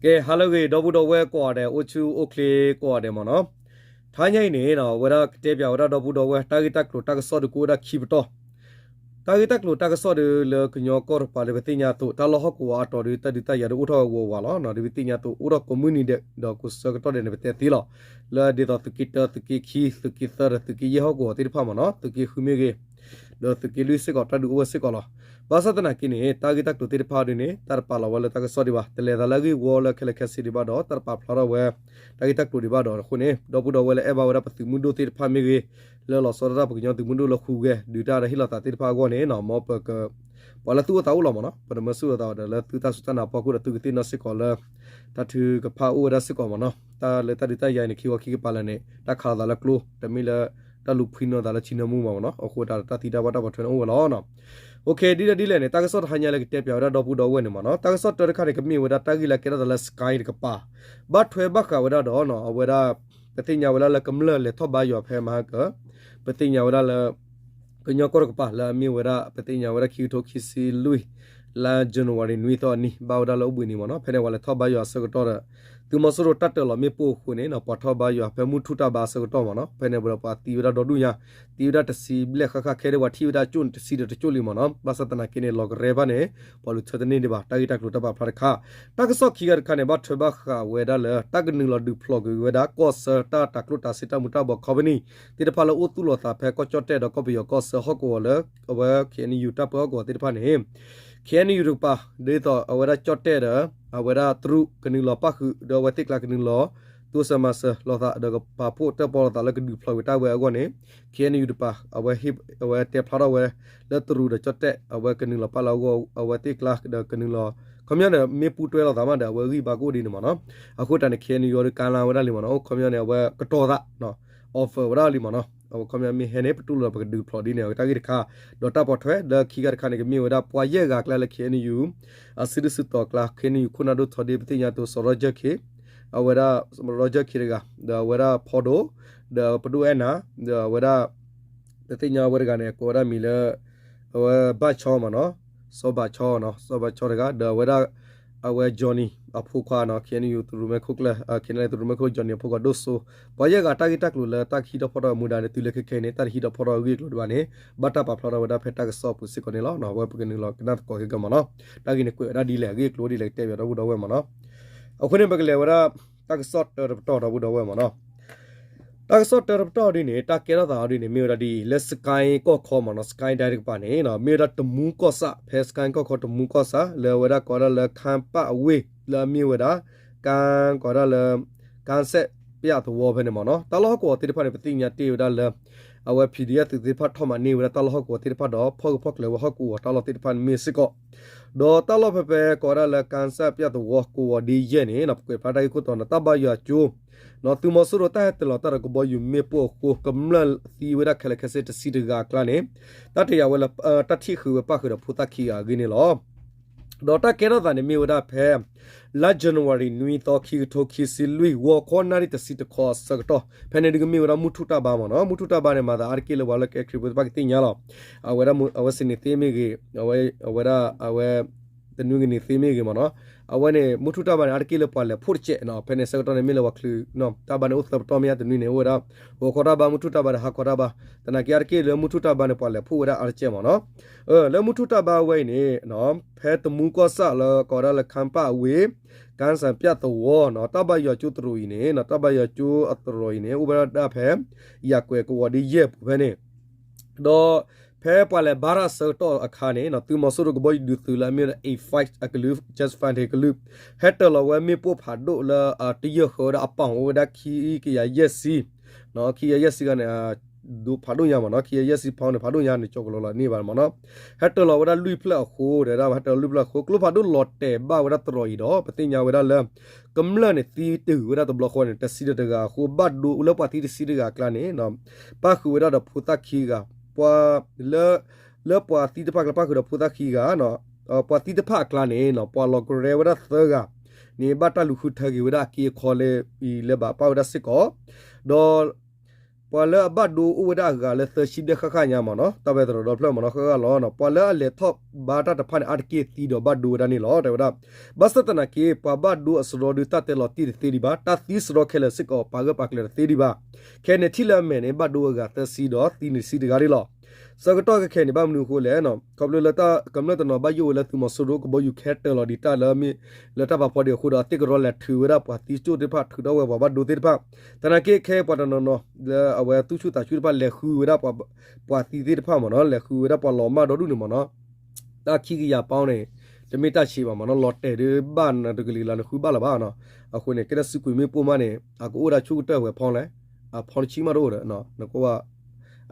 ကဲ ဟါလၢအဂ့ၤ ဒီပုၢ်ဒီဝဲၢ်ကိးဂၤဒဲး အိၣ်ဆူၣ်အိၣ်ချ့ကိးဂၤဒဲးမ့ၢ်နီၤ. ထါညါအံၤန့ၣ် ဝဲဒၣ်ကတဲပၠးဝဲဒၣ်ဒီပုၢ်ဒီဝဲၢ် တၢ်ဂ့ၢ်တၢ်ကျိၤတၢ်ကစီၣ်ဒုးကအိၣ်ဝဲဒၣ်ခံပတီၢ်. တၢ်ဂ့ၢ်တၢ်ကျိၤတၢ်ကစီၣ်ဒုးလၢကညီကီၢ်တကပၤလၢပသ့ၣ်ညါအသိး တၢ်လီၢ်ဟီၣ်ကဝီၤအါတီၤဒုး တၢ်ဒုးတၢ်ယၤဒုးအိၣ်ထီၣ်ဝဲဝးဝးလီၤ. ဒ်ပသ့ၣ်ညါအသိး အိၣ်ဒီးကိးမုၢ်နံၤဒဲး ဒီးကိးဆၢကတီၢ်ဒဲးန့ၣ် ပတဲသ့လီၤ. လၢဒ်သိးသုးက့တၢ သုးက့ခံ သုးက့သၢဒီးသုးက့ယဲၢ်ဟီၣ်ကဝီၤသ့ၣ်တဖၣ်မ့ၢ်နီၤ, သုးက့ဃုမ့ၢ်ဂ့ၤ ဒီးသုးက့လွံၢ်စ့ၢ်ကီး တၢ်ဒုးအိၣ်ဝဲစ့ၢ်ကီးလီၤ. ဘၣ်ဆၣ်သနာ်က့န့ၣ် တၢ်ဂ့ၢ်တၢ်ကျိၤသ့ၣ်တဖၣ်ဒုးန့ၣ် တၢ်တပာ်လီၤဝဲလၢတၢ်ကစီၣ်ဒံးဘၣ်, တလဲၤသးလၢအဂ့ၢ်ဝီလၢခဲလၢာ်ခဲဆ့ဒံးဘၣ်ဒီး တၢ်တပာ်ဖျါထီၣ်ဝဲ တၢ်ဂ့ၢ်တၢ်ကျိၤဒံးဘၣ်ဒီးအဃိန့ၣ် ဒီပုၢ်ဒီဝဲၢ်လၢအဲၣ်ဘၣ်ဝဲဒၣ်ပသုးမုၢ်ဒိၣ်သ့ၣ်တဖၣ်မ့ၢ်ဂ့ၤ, လၢလီၤဆီဒၣ်တၢ်ပကညီသုးမုၢ်ဒိၣ်လၢဟူးဂဲၤ ဒုးတၢ်ဒီးဟ့ၣ်လီၤသးသ့ၣ်တဖၣ်အဂီၢ်န့ၣ် မ်ပက ပှၤလၢသုအိၣ်သးအိၣ်လီၤမ့ၢ်နီၤ, ပတမၢဆူၣ်လီၤသးဒီးလၢသုတၢ်စူၢ်တၢ်နာ်အဖီခိၣ်ဒီး သုကသ့ၣ်နီၣ်စ့ၢ်ကီးလၢ တၢ်ထုကဖၣ်အိၣ်ဝဲဒၣ်စ့ၢ်ကီးမ့ၢ်နီၤ. တၢ်လၢတၢ်ဒုးတၢ်ယၤအံၤန့ၣ် ခံဝီခံကပၤလၢာ်န့ၣ် တၢ်ခးလိာ်သးလၢကျိ တမ့ၢ်လၢ တၢ်လူၤဖှံနီၤသးလၢထံနၢမူဘၣ်မ့ၢ်နီၤ. အဃိသတးဒီးတၢ်သံတၢ်ဘၣ်တၢ်ပီးထွဲန့ၣ်အိၣ်ဝဲလီၤ. ဒ်လဲၣ်ဒ်လဲၣ်န့ၣ် တၢ်ကစီၣ်တဟါညါလၢကတဲပၠးဝဲဒၣ်ဒီပုၢ်ဒီဝဲၢ်န့ၣ်မ့ၢ်နီၤ, တၢ်ကစီၣ်တၢတခါန့ၣ် ကမ့ၢ်ဝဲဒၣ်တၢ်ဂ့ၢ်လၢကဲထီၣ်သးလၢ Sky တကပၤ ဘၣ်ထွဲဘၣ်ဃးဝဲဒၣ်ဒီး အဝဲဒၣ် ပသ့ၣ်ညါဝဲဒၣ်လၢကမျၢၢ်လဲၤထီၣ်ဘါယွၤဖဲမဟါက ပသ့ၣ်ညါဝဲဒၣ်လၢ ကညီကီၢ်တကပၤလၢအမ့ၢ်ဝဲဒၣ် ပသ့ၣ်ညါဝဲဒၣ်ခံကထိခံဆံလွံၢ် လါ January နွံသီအနံၤ ဘၣ်ဝဲဒၣ်လၢအိၣ်ဘှံးနံၤမ့ၢ်နီၤ, ဖဲန့ၣ်ပှၤလဲၤထီၣ်ဘါယွၤအဆၢကတီၢ်ဒီး သုးမီၤစိရိၤတၢ်တၢၢ်လီၤမ့ၣ်ပိၢ်အဃိန့ၣ် ပှၤထီၣ်ဘါယွၤဖဲမုၢ်ထူၣ်တၢ်ဘါအဆၢကတီၢ်မ့ၢ်နီၤ, ဖဲန့ၣ်ဒီးပှၤသံဝဲဒၣ်ဒီဒူၣ်ညါ, သံဝဲဒၣ်တဆံဘျဲၣ်ဃၣ်ဃၣ်ခဲဒၣ် ပှၤထံၣ်ဝဲဒၣ်ကၠိၣ်န့ၣ်တဆံဒီးတကၠိၣ်လံမ့ၢ်နီၤ. ဘၣ်ဆၣ်သနာ်က့န့ၣ် လီၤကရဲဘၣ်န့ၣ် ပှၤလူၤထၢတန့ၢ်ဒံးဘၣ် တၢ်ဂ့ၢ်တၢ်ကျိၤတၢ်ပာ်ဖျါတခါ. တၢ်ကစီၣ်ခံဂၤတခါန့ၣ် ဘၣ်ထွဲဘၣ်ဃးဝဲဒၣ်လၢ တၢ်ကနုာ်လီၤဒုးဖျိးကွံာ်ဝဲဒၣ် ကီၢ်ဆၢတၢ်တၤကျိၣ်တၤစ့တၢ်မူၤတၢ်ဘှီး company သ့ၣ်တဖၣ်လၢအိၣ်သူၣ်လီၤသးဖဲကီၢ်ကၠီၣ်တဲၣ်ဒီးကီၢ်ပယီၤကီၢ်ဆၢဟီၣ်ကဝီၤလၢ အဝဲ K N U တၢ်ပၢဟီၣ်ကဝီၤသ့ၣ်တဖၣ်န့ၣ် K N U တကပၤ ဒ်သိးအဝဲဒၣ်ကၠီၣ်တဲၣ်ဒီး အဝဲဒၣ်တရူးကနုာ်လီၤပၣ်ဃုာ် ဒီးအဝဲသ့ၣ်ကျါကနုာ်လီၤ တိစၢၤမၤစၢၤလိာ်သး ဒီးကပာ်ဖှိၣ်တၢၣ်ပီလိာ်သးလၢကဒုးဖျိးကွံာ်တၢ်ဝဲအဂီၢ်န့ၣ် K N U တကပၤ အဝဲ အဝဲတဲဖျါထီၣ်ဝဲ လၢတရူးဒီးကၠီၣ်တဲၣ် အဝဲကနုာ်လီၤပၣ်လၢအဂီၢ် အဝဲသ့ၣ်ကျါဒီးကနုာ်လီၤ ခီပညီန့ၣ် မ့ၢ်ပူၤတွဲလိာ်သးမးဒီး အဝဲဂံၢ်ဘါကအိၣ်ဒ်န့ၣ်မ့ၢ်နီၤ. အဃိတၢ်န့ၣ် K N U ဒီးကါလါဝဲဒၣ်လံမ့ၢ်နီၤ. ခီပညီန့ၣ် အဝဲကတီၤသး offer ဝဲဒၣ်လံမ့ၢ်နီၤ. အဝဲခီပညီမ့ၢ်ဟဲန့ၣ် ပတူၢ်လိာ်ပကဒုးဖျိးဒ်န့ၣ် တၢ်ဂ့ၢ်တခါ ဒီးတၢ်ပိာ်ထွဲလၢခံဂၤတခါန့ၣ် ကမ့ၢ်ဝဲဒၣ်ပှၤယဲၢ်ဂၤကျါလၢ K N U အစုဒုၣ်စုတီၤကျါ K N U ခိၣ်နၢ်ဒိၣ်ထီဒ်ပသ့ၣ်ညါအသိး စီၤရီကၠၢ်ခ့ အဝဲဒၣ် ရီကၠၢ်ခ့တဂၤ ဒီးအဝဲဒၣ်ဖီဒိၣ် ဒီးပဒိၣ်အဲၣ်နၤ ဒီးအဝဲဒၣ် ပသ့ၣ်ညါဝဲတဂၤန့ၣ် ကိးဝဲဒၣ်မံၤလၢ အဝဲဘၣ်ဆီမ့ၢ်နီၤ, စီၤဘၣ်ဆီနီၤ, စီၤဘၣ်ဆီတဂၤ ဒီးအဝဲဒၣ် အဝဲ Johnny အဖိခွါနီၤ, K N U တရူးမဲခိၣ်ကျၢၢ် K N U တရူးမဲခိၣ် Johnny အဖိခွါဒိၣ်စိ ပှၤယဲၢ်ဂၤတၢ်ဂ့ၢ်တၢ်ကျိၤလၢတၢ်ကဟံးထီၣ်ဖီၣ်ထီၣ်အမူဒါန့ၣ် တုၤလၢခဲခဲအံၤန့ၣ် တၢ်တဟံးထီၣ်ဖီၣ်ထီၣ်အဂ့ၢ်အကျိၤဒံးဘၣ်န့ၣ် ဘၣ်တၢ်ပာ်ဖျါထီၣ်ဝဲဒၣ်ဖဲတၢ်ကစီၣ်အပူၤစ့ၢ်ကီးန့ၣ်လီၤ. အဝဲပကနုာ်လီၤကနၣ်သကိးခဲကမ့ၢ်နီၤ. တၢ်ဂ့ၢ်န့ၣ်ကွဲးဝဲဒၣ်ဒ်လဲၣ် အဂ့ၢ်အကျိၤဒ်လဲၣ် ကတဲဘၣ်ဒီပုၢ်ဒီဝဲၢ်မ့ၢ်နီၤ. အဃိန့ၣ် ပကလဲၤဝဲဒၣ် တၢ်ကစီၣ်တၢတပတီၢ်ဒီပုၢ်ဒီဝဲၢ်မ့ၢ်နီၤ. တၢ်ကစီၣ်တၢတပတီၢ်ဒ်န့ၣ် တၢ်ကဲထီၣ်သးအီၤဒ်န့ၣ် မ့ၢ်ဝဲဒၣ်ဒ်အံၤ လၢ Sky ကီၢ်ခီမ့ၢ်နီၤ, Sky ဒၣ်တကပၤန့ၣ် မ့ၢ်ဝဲဒၣ်တမူကီၢ်ဆၣ် ဖဲ Sky ကီၢ်ခီတမူကီၢ်ဆၣ် လၢအဝဲဒၣ်ကိးဝဲဒၣ်လၢ ခၢၣ်ပၣ်အဝ့ၢ် လၢအမ့ၢ်ဝဲဒၣ် ကၣ် ကိးဝဲဒၣ်လၢ ကၣ်စဲၣ်ပၠၣ်သဝီဖဲန့ၣ်မ့ၢ်နီၤ. တၢ်လီၢ်ဟီၣ်ကဝီၤသ့ၣ်တဖၣ်န့ၣ် ပသ့ၣ်ညါတ့ၢ်ဝဲဒၣ်လၢ အဝဲ P D F သုးသ့ၣ်တဖၣ်ထီၣ်မၤန့ၢ်ဝဲဒၣ်တၢ်လီၢ်ဟီၣ်ကဝီၤသ့ၣ်တဖၣ်ဒီး ဖီၣ်ကဖီၣ်ကျၢၤဝဲဟီၣ်ကဝီၤတၢ်လီၢ်သ့ၣ်တဖၣ်န့ၣ်မ့ၢ်စ့ၢ်ကီး ဒီးတၢ်လီၢ်ဖဲဖဲကိးဝဲဒၣ်လၢ ကၣ်စဲၣ်ပၠၣ်သဝီ ကဝီၤဒ့ယဲၢ်န့ၣ် ပကွဲးဖျါတၢ်ဂ့ၢ်ခိၣ်တီန့ၣ် တၢ်ဘါယွၤကၠိ သုးမီၤစိရိၤတၢ်ဟဲတ့ၢ်လီၤတၢ်ဒီးကဘီယူၤမ့ၣ်ပိၢ်အဃိ ကမျၢၢ်သံဝဲဒၣ်ခဲလၢာ်ခဲဆ့တဆံတဂၤအကျါန့ၣ် တၢ်တယာ်ဝဲလၢ တၢ်ထံၣ်ဃုာ်ဝဲပၣ်ဃုာ်ဒီးဖိသၣ်ခံဂၤအဂ့ၢ်န့ၣ်လီၤ. ဒီးတၢ်ကဲထီၣ်သးန့ၣ်မ့ၢ်ဝဲဒၣ်ဖဲ လါ January နွံသီ ခံကထိခံဆံလွံၢ် ဂီၤခီနၣ်ရံၣ်တဆံတခီအဆၢကတီၢ် ဖဲန့ၣ်ဒုးကမ့ၢ်ဝဲဒၣ်မုၢ်ထူၣ်တၢ်ဘါမ့ၢ်နီၤ. မုၢ်ထူၣ်တၢ်ဘါန့ၣ် မၤသးအါတက့ၢ်လၢပှၤလၢကဲခရံာ်ဖိသ့ၣ်တဖၣ်ကသ့ၣ်ညါလီၤ. အဝဲဒၣ် အဝဲစနေသ့မ့ၢ်ဂ့ၤ အဝဲ အဝဲဒၣ် အဝဲ တနွံဂ့ၤန့ၣ်သ့မ့ၢ်ဂ့ၤမ့ၢ်နီၤ. အဝဲန့ၣ် မုၢ်ထူၣ်တၢ်ဘါန့ၣ် အါတက့ၢ်လၢပှၤလဲၤဖှိၣ်တစဲးနီၤ. ဖဲန့ၣ်ဆၢကတီၢ်န့ၣ် မ့ၢ်လၢပှၤချုး တၢ်ဘါန့ၣ်အိၣ်သၢပတီၢ်မ့ၢ်ဧါ တနွံန့ၣ် အိၣ်ဝဲဒၣ် ဂီၤခီတၢ်ဘါ မုၢ်ထူၣ်တၢ်ဘါဒီးဟါခီတၢ်ဘါ. သနာ်က့အါတက့ၢ်လၢမုၢ်ထူၣ်တၢ်ဘါန့ၣ် ပှၤလဲၤဖှိၣ်ဝဲဒၣ်အါတစဲးမ့ၢ်နီၤ. လၢမုၢ်ထူၣ်တၢ်ဘါဝဲအံၤန့ၣ် ဖဲတမူကီၢ်ဆၣ်လၢကိးဝဲဒၣ်လၢ ခၢၣ်ပၣ်အဝ့ၢ် ကၣ်စဲၣ်ပၠၣ်သဝီနီၤ တၢ်ဘါယွၤကၠိသရိာ်အံၤန့ၣ် တၢ်ဘါယွၤကၠိအသရိာ်အံၤန့ၣ် အိၣ်ဝဲဒၣ်ဒၣ်ဖဲ ယၤကွဲးကဝီၤဒ့ယဲၢ်ပူၤဖဲန့ၣ် ဒီးဖဲပှၤလဲၤဘါတၢ်အဆၢကတီၢ်အခါန့ၣ် သုးမီၤစိရိၤကဘီယူၤဒုးသုးလၢအမ့ၢ်ဝဲဒၣ် A five အကလုာ် Jet Fighter အကလုာ် ဟဲတ့ၢ်လီၤဝဲမ့ၣ်ပိၢ်ဖးဒိၣ်လၢအတယၢၢ်ဃၢၤဝဲဒၣ်အပၣ်အိၣ်ဝဲဒၣ်ခံကယၤယဲၢ်ဆံ ခံကယၤယဲၢ်ဆံဂၤန့ၣ် ဒိဖးဒိၣ်ညါမ့ၢ်နီၤ ခံကယၤယဲၢ်ဆံဖီန့ၣ် ဖးဒိၣ်ညါန့ၣ် ကၠီကလီလီၤန့ၢ်ဘၣ်မ့ၢ်နီၤ ဟဲတ့ၢ်လီၤဝဲဒၣ်လွံၢ်ဖျၢၣ်အဃိ တဲဒၣ်ဟဲတ့ၢ်လီၤလွံၢ်ဖျၢၣ်အဃိ ကျိဖးဒိၣ်လီၤတဲာ်ဘၣ်ဝဲဒၣ်သရိာ်အံၤဒီး ပသ့ၣ်ညါဝဲဒၣ်လၢ ကမျၢၢ်န့ၣ်သံတုၤဝဲဒၣ်တဘျီဃီန့ၣ် တဆံဒီးတဂၤအဃိ ဘၣ်ဒိလၢပှၤသံတဆံတဂၤအကျါန့ၣ် ပၣ်ဃုာ်ဝဲဒၣ်ဒီးဖိသၣ်ခံဂၤ ပှၤ လၢ လၢပှၤသံတဖၣ်အကျါ ပၣ်ဃုာ်ဒီးဖိသၣ်ခံဂၤ ပှၤသံတဖၣ်အကျါန့ၣ် ပှၤလီၤကရဲဝဲဒၣ်သၢဂၤန့ၣ် ဘၣ်တၢ်လူၤဃုထၢက့ၤဝဲဒၣ်အက့အခီလၢအံၤလၢဘၣ်ပၣ်ဝဲဒၣ်စ့ၢ်ကီး ဒီး ပှၤလၢအဘၣ်ဒိအိၣ်ဝဲဒၣ်အဂၤလၢသၢဆံဘျဲၣ်ဃၣ်ဃၣ်ညါမ့ၢ်နီၤ, တၢ်ဝဲသရိာ်ဒီဖျၢၣ်မ့ၢ်နီၤ ဃၣ်ဃၣ်လီၤနီၤ, ပှၤလၢအလဲၤထီၣ်ဘါတၢ်တဖၣ်န့ၣ် အါတက့ၢ်သံဒီးဘၣ်ဒိဝဲဒၣ်န့ၣ်လီၤ တဲဝဲဒၣ်. ဘၣ်ဆၣ်သနာ်က့ ပှၤဘၣ်ဒိအစရီဒုးတၢ်တဲလီၤတံၢ်တသ့ဒံးဘၣ်, တၢ်သံစရီခဲလၢာ်စ့ၢ်ကီးပာ်ဂၢၢ်ပာ်ကျၢၤတသ့ဒံးဘၣ်. ခဲအံၤန့ၣ်ထံၣ်လၢအမဲာ်န့ၣ် ဘၣ်ဒိအဂၤသၢဆံဒီးသံန့ၣ်ဆံတဂၤန့ၣ်လီၤ. ဆၢကတီၢ်ခဲအံၤန့ၣ် ဘၣ်မနုၤအဃိလဲၣ်, ခီဖျိလၢတၢ်ကမျၢၢ်တနီၤဘၣ်ယိၣ်ဝဲလၢသုးမီၤစိရိၤကဘီယူၤခဲတၢၤလီၤဒံးတၢ်လၢမ့ၢ်လၢတၢ်ပာ်ဖီဒံးအဃိဒီး အသ့ၣ်ကရီလဲၤထုးဝဲဒၣ်ပှၤသံကၠိၣ်သ့ၣ်တဖၣ် ထုးထီၣ်ဝဲပှၤဘၣ်ဒိသ့ၣ်တဖၣ်, သနာ်က့ခဲအံၤပှၤတနီၤနီၤ လၢအဝဲသူၣ်ဆူၣ်သးဆူၣ်တဖၣ် လဲၤဃုဝဲဒၣ်ပှၤသံသ့ၣ်တဖၣ်မ့ၢ်နီၤ, လဲၤဃုဝဲဒၣ်ပှၤလီၤမၢ်ဒီဒူၣ်န့ၣ်မ့ၢ်နီၤ တၢ်ခံကယၤပီၣ်န့ၣ် တမ့ၢ်တၢ်ဆံးဘၣ်မ့ၢ်နီၤ, လီၤတဲာ်ဒုးဘၣ်နတကလံၤလီၤနဃုဘၣ်လၢၤဘၣ်နီၤ. အဃိန့ၣ် ကဲထီၣ်စုကွံာ်မ့ၣ်ပိၢ်မးန့ၣ် အကအိၣ်ဒၣ်ဆူၣ်ကတၢၢ်ဝဲဖီလဲၣ်, အဖီတဆံမးတအိၣ်ဒီး နကဝဲ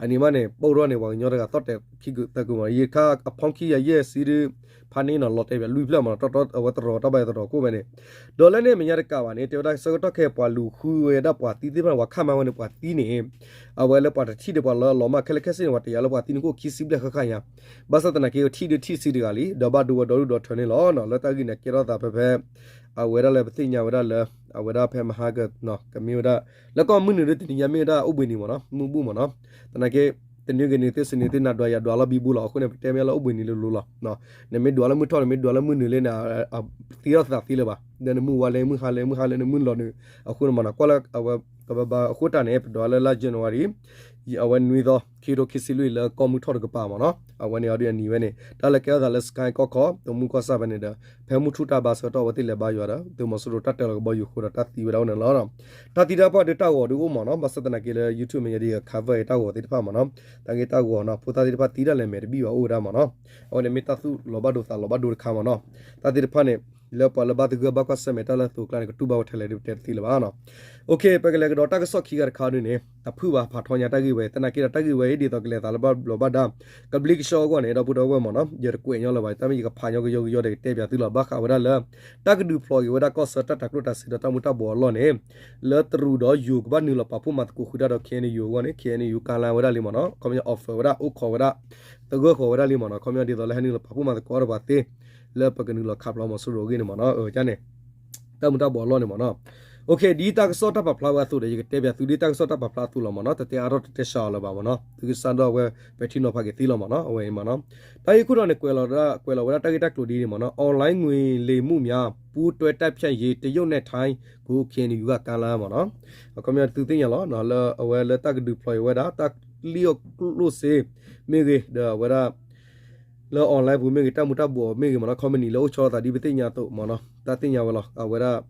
အန့ၣ်မးန့ၣ် ပိၢ်ထီၣ်န့ၣ် ပှၤကညီတဂၤသီၣ်တဲာ်ခံကုာ်သၢကုာ်မ့ၢ်နီၤ, ယခါအဖီခံကယၤယဲၢ်ဆံဒုး ဖးန့ၢ်နီၤ လီၤတဲာ်ပၠးလွံၢ်ဖျၢၣ်မ့ၢ်နီၤ, တီတီအဝဲတရီတၢ်ဘၣ်သရိာ်ကိးဝဲန့ၣ်, ဒီးလၢန့ၣ်အမဲာ်ညါတကးဘၣ်န့ၣ် တဲဝဲဒၣ်ဆၢကတီၢ်ခဲအံၤပှၤလူၤဃုဝဲဒၣ်ပှၤသံသ့ၣ်တဖၣ်န့ၣ် ပှၤခးမၤဝဲန့ၣ်ပှၤသံန့ၣ် အဝဲလၢပှၤတထံၣ်ဒီးပှၤလၢအလီၤမၢ်ခဲလၢာ်ခဲဆ့န့ၣ် ပှၤတယာ်လၢပှၤသံန့ၣ်ကအိၣ်ခံဆံဘျဲၣ်ဃၣ်ဃၣ်ညါ, ဘၣ်ဆၣ်သနာ်က့ထံၣ်ဒုးထံၣ်ဆံတဂၤလံ ဒီးဘၣ်ဒိဝဲဒီဒူၣ်ဒီထၢန့ၣ်လီၤ. လၢတၢ်ဂ့ၢ်န့ၣ်ကဲထီၣ်သးဖဲဖဲ အဝဲဒၣ်လၢပသ့ၣ်ညါဝဲဒၣ်လၢ အဝဲဒၣ်ဖဲမဟါက ကမ့ၢ်ဝဲဒၣ် လၢကီၢ်မုၢ်နုာ်ဒ်တနံၤညါမ့ၢ်ဝဲဒၣ်အိၣ်ဘှံးနံၤမ့ၢ်နီၤ, မုၢ်ဘူၣ်မ့ၢ်နီၤ, သနာ်က့ တနွံဂ့ၤန့ၣ် သ့ၣ်စနံၤသ့ၣ်နၤဒွးယၤဒွးလီၤဘံဘူလီၤ, အဃိန့ၣ် ပတဲမ့ၢ်လၢအိၣ်ဘှံးနံၤလိၤလိၤလီၤ. နမ့ၢ်ဒွးလၢမုၢ်ထီၣ် နမ့ၢ်ဒွးလၢမုၢ်နုာ်လံန့ၣ် သံထီၣ်သးသံလၢၤဘၣ်, ဒီးနမုၢ်ဝါလဲ မုၢ်ဟါလဲ မုၢ်ဟါလဲ နမုၢ်လီၤနုာ်, အဃိန့ၣ်မ့ၢ်နီၤ ကွၢ်လၢအဝဲ ကဘၣ်ဘၣ်အဃိတၢ်န့ၣ် ပဒွးလၢလါ January အဝဲနွံသီ ခံကထိခံဆံလွံၢ်လၢကီၢ်မုၢ်ထီၣ်တကပၤမ့ၢ်နီၤ, အဝဲန့ၣ်အီၤဒ်အနံၤဝဲန့ၣ် တၢ်လၢကဲထီၣ်သးလၢ စကဲကီၢ်ခီ တမူကီၢ်ဆၣ်ဖဲန့ၣ်ဒီး ဖဲမုၢ်ထူၣ်တၢ်ဘါဆၢကတီၢ်အဝဲသ့ၣ်လဲၤဘါယွၤဒီး သုးမီၤစိရိၤတၢ်တၢၤလီၤကဘီယူၤအဃိဒီးတၢ်သံဝဲဒၣ်အိၣ်န့ၣ်လီၤ. တၢ်သံတၢ်ပှၢ်ဒုးတၢ်ဂီၤဒုးအိၣ်မ့ၢ်နီၤ, ဘၣ်ဆၣ်သနာ်က့လၢ YouTube မဲာ်ညါဒ်အံၤ cover တၢ်ဂီၤသ့ၣ်တဖၣ်မ့ၢ်နီၤ, တၢ်ဂ့ၢ်တၢ်ဂီၤနီၤ ဖိသၣ်သ့ၣ်တဖၣ်သံဒၣ်လဲာ်မဲာ်တဘံၣ်ဘၣ်အိၣ်ဝဲဒၣ်မ့ၢ်နီၤ, အဝဲန့ၣ်မ့ၢ်တၢ်သူၣ်လီၤဘၣ်ဒိသးလီၤဘၣ်ဒိတခါမ့ၢ်နီၤ, တၢ်သ့ၣ်တဖၣ်န့ၣ် လၢပှၤလၢဘၣ်သဂၢၢ်ဘၣ်ကွၢ်ဆၢၣ်မဲာ်တၢ်လၢအသိးအကျါန့ၣ် ကတူၢ်ဘၣ်ဝဲထဲလဲၣ်ဒ်ပတဲတသ့လၢၤဘၣ်နီၤ. ပကလဲၤကဒီးတၢ်ကစီၣ်ခံဂၤတခါဒ်န့ၣ် အဖုၣ်ဘၣ်ဖးထီညါတၢ်ဂ့ၢ်ဝဲ သနာ်က့ဒီးတၢ်ဂ့ၢ်ဝဲအံၤဒ်သိးကလဲၤသးလၢဘၣ်ဘျီးဘၣ်ဒါ ကဘျံးကဆှီအဂီၢ်န့ၣ် ဒီပုၢ်ဒီဝဲၢ်မ့ၢ်နီၤ ယတကွဲးညီလၢၤဘၣ် တၢ်မ့ၢ်ယကဖးညီကယီကယီဒီးကတဲပၠးသုလီၤ ဘၣ်ဃးဝဲဒၣ်လၢ တၢ်ကဒုးဖျိးက့ၤဝဲဒၣ်ကီၢ်ဆၢတၢ်တၤကျိၣ်တၤစ့ဒီးတၢ်မူၤတၢ်ဘှီးအလီၢ်န့ၣ် လၢတရူးဒီးယိၤကဘၣ်နုာ်လီၤပာ်ဖှိၣ်မၤသကိးဃုာ်တၢ်ဒီး K N U အဂီၢ်န့ၣ် K N U ကၤလါဝဲဒၣ်လံမ့ၢ်နီၤ ခီပညီ offer ဝဲဒၣ် အိၣ်ခိးဝဲဒၣ် သဂၢၢ်ဃီၤဝဲဒၣ်လံမ့ၢ်နီၤ ခီပညီဒ်သိးလၢဟဲနုာ်လီၤပာ်ဖှိၣ်မၤသကိးဒီးပှၤသ့ လၢပကနုာ်လီၤခးဖျိးမီၤစိရိၤအဂ့ၢ်န့ၣ်မ့ၢ်နီၤ အန့ၣ် တၢ်မူၤတၢ်ဘှီးအလီၢ်န့ၣ်မ့ၢ်နီၤ ဒ်တၢ်ကစီၣ်တၢ်ပာ်ဖျါဝဲအသိးဒီး ယကတဲပၠးသုဒ်တၢ်ကစီၣ်တၢ်ပာ်ဖျါအသိးလီၤမ့ၢ်နီၤ တတဲအါထီၣ်တတဲစှၤအီၤလၢၤဘၣ်မ့ၢ်နီၤ သုကစၢ်ဒီးဝဲ ပထံနီၤဖးက့ၤသ့လီၤမ့ၢ်နီၤ အဝဲအံၤမ့ၢ်နီၤ တၢ်ဂ့ၢ်ခိၣ်တီန့ၣ် ကွဲးလီၤဝဲဒၣ်တၢ်ဂ့ၢ်တၢ်ကျိၤဒ်န့ၣ်မ့ၢ်နီၤ အီၣ်လဲၣ်ငွေလိမ်မှုများ ပူးတွဲတိုက်ဖျက်ရေး တရုတ်နဲ့ထိုင်းကို K N U ကၤလါမ့ၢ်နီၤ ခီပညီသုသ့ၣ်ညါလီၤ လၢအဝဲလၢတၢ်ကဒုးဖျိးအီၤဝဲဒၣ် တၢ်လံၣ်အီၣ်ကျိၣ်စ့ မ့ၢ်ဂ့ၤ ဒီးအဝဲဒၣ် လၢ online ပူၤမ့ၢ်ဂ့ၤ တၢ်မူၤတၢ်ဘှီးမ့ၢ်ဂ့ၤမ့ၢ်နီၤ company လၢအိၣ်ဆီလီၤသးဒ်ပသ့ၣ်ညါအသိးမ့ၢ်နီၤ တၢ်သ့ၣ်ညါဝဲလီၤ အဝဲဒၣ်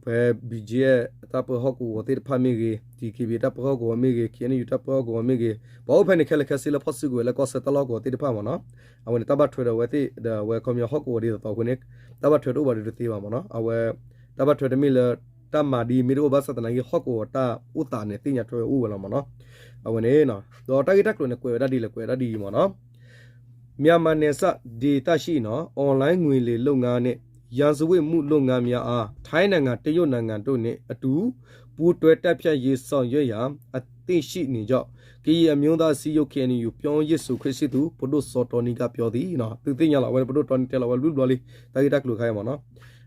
ဖဲ B G F တၢ်ပၢဟီၣ်ကဝီၤသ့ၣ်တဖၣ်မ့ၢ်ဂ့ၤ T K B တၢ်ပၢဟီၣ်ကဝီၤမ့ၢ်ဂ့ၤ K N U တၢ်ပၢဟီၣ်ကဝီၤမ့ၢ်ဂ့ၤ ပှၤအိၣ်ဖဲန့ၣ်ခဲလၢာ်ခဲဆ့လၢဖီၣ်စုကဝဲၤလၢကီၢ်ဆၢတၢ်လီၢ်ကဝီၤသ့ၣ်တဖၣ်မ့ၢ်နီၤ အဝဲန့ၣ် တၢ်ဘၣ်ထွဲဒီးအဝဲသ့ၣ်ဒီးအဝဲခီပညီဟီၣ်ကဝီၤဒ်သိးသိးအဃိန့ၣ် တၢ်ဘၣ်ထွဲတအိၣ်ဘၣ်ဒီးတသ့ဘၣ်မ့ၢ်နီၤ အဝဲ တၢ်ဘၣ်ထွဲတမ့ၢ်လၢ တၢ်မၤဒ်မ့ၢ်တအိၣ်ဘၣ်ဆၣ်သနာ်က့ဟီၣ်ကဝီၤတၢ်အိၣ်သးန့ၣ် သ့ၣ်ညါထွဲအိၣ်ဝဲလီၤမ့ၢ်နီၤ အဝဲန့ၣ် ဒီးတၢ်ဂ့ၢ်တၢ်ကျိၤန့ၣ် ကွဲးဝဲဒၣ်ဒ်လဲၣ် ကွဲးဝဲဒၣ်ဒ်အံၤမ့ၢ်နီၤ မြန်မာနယ်စပ်ဒေသရှိ အွန်လိုင်းငွေလိမ်လုပ်ငန်းနဲ့ ရာဇဝတ်မှုလုပ်ငန်းများအား ထိုင်းနိုင်ငံ တရုတ်နိုင်ငံတို့နဲ့အတူ ပူးတွဲတိုက်ဖျက်ရေး ဆောင်ရွက်ရန် အသင့်ရှိနေကြောင်း ကရင်အမျိုးသားအစည်းအရုံး K N U ပြောရေးဆိုခွင့်ရှိသူ ပဒိၣ်စီၤတီနံက ပြောသည် သုသ့ၣ်ညါလီၤ အဝဲပဒိၣ်တီနံတဲလီၤဝဲဘျုးဘျီလံ တၢ်ဂ့ၢ်တၢ်ကျိၤခါအံၤမ့ၢ်နီၤ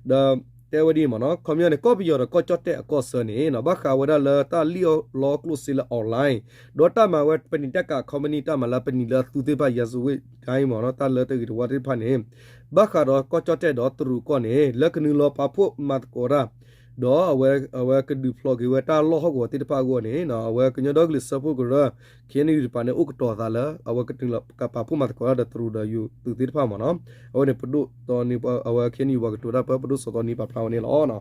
ဒီးတဲဝဲဒ်အံၤမ့ၢ်နီၤ ခီပညီန့ၣ် ကီၢ်ပယီၤဒီးကီၢ်ကၠီၣ်တဲၣ်အကီၢ်ဆၢန့ၣ် ဘၣ်ဃးဝဲဒၣ်လၢတၢ်လံၣ်အီၣ်လီအီၣ်ကျိၣ်စ့လၢ online ဒီးတၢ်မၤဝဲပနံာ်တၢ်ကး company တၢ်မၤလၢပနံာ်လၢအသူသ့ၣ်တဖၣ် ယၤစူးဝ့ၣ်ကါမ့ၢ်နီၤ တၢ်လၢတဂ့ၤတဝါသ့ၣ်တဖၣ်န့ၣ် ဘၣ်ဃးဒီးကီၢ်ကၠီၣ်တဲၣ်ဒီးတရူးကီၢ်န့ၣ် လၢကနုာ်လီၤပာ်ဖှိၣ်မၤသကိးတၢ် ဒီးအဝဲ အဝဲကဒုးဖျိးက့ၤဝဲတၢ်လီၢ်ဟီၣ်ကဝီၤသ့ၣ်တဖၣ်အဂီၢ်န့ၣ် အဝဲကညီဒီကလုာ်စၢဖှိၣ်ကရၢ K N U တပၤန့ၣ် အိၣ်ကတီၤသးလၢ အဝဲကနုာ်လီၤကပာ်ဖှိၣ်မၤသကိးတၢ်ဒီးတရူးဒီးယိၤသုးသ့ၣ်တဖၣ်မ့ၢ်နီၤ အဝဲန့ၣ်ပဒိၣ်တီနံ အဝဲ K N U ပှၤကတိၤတၢ်ပၢပဒိၣ်စီၤတီနံပာ်ဖျါဝဲန့ၣ်လီၤ.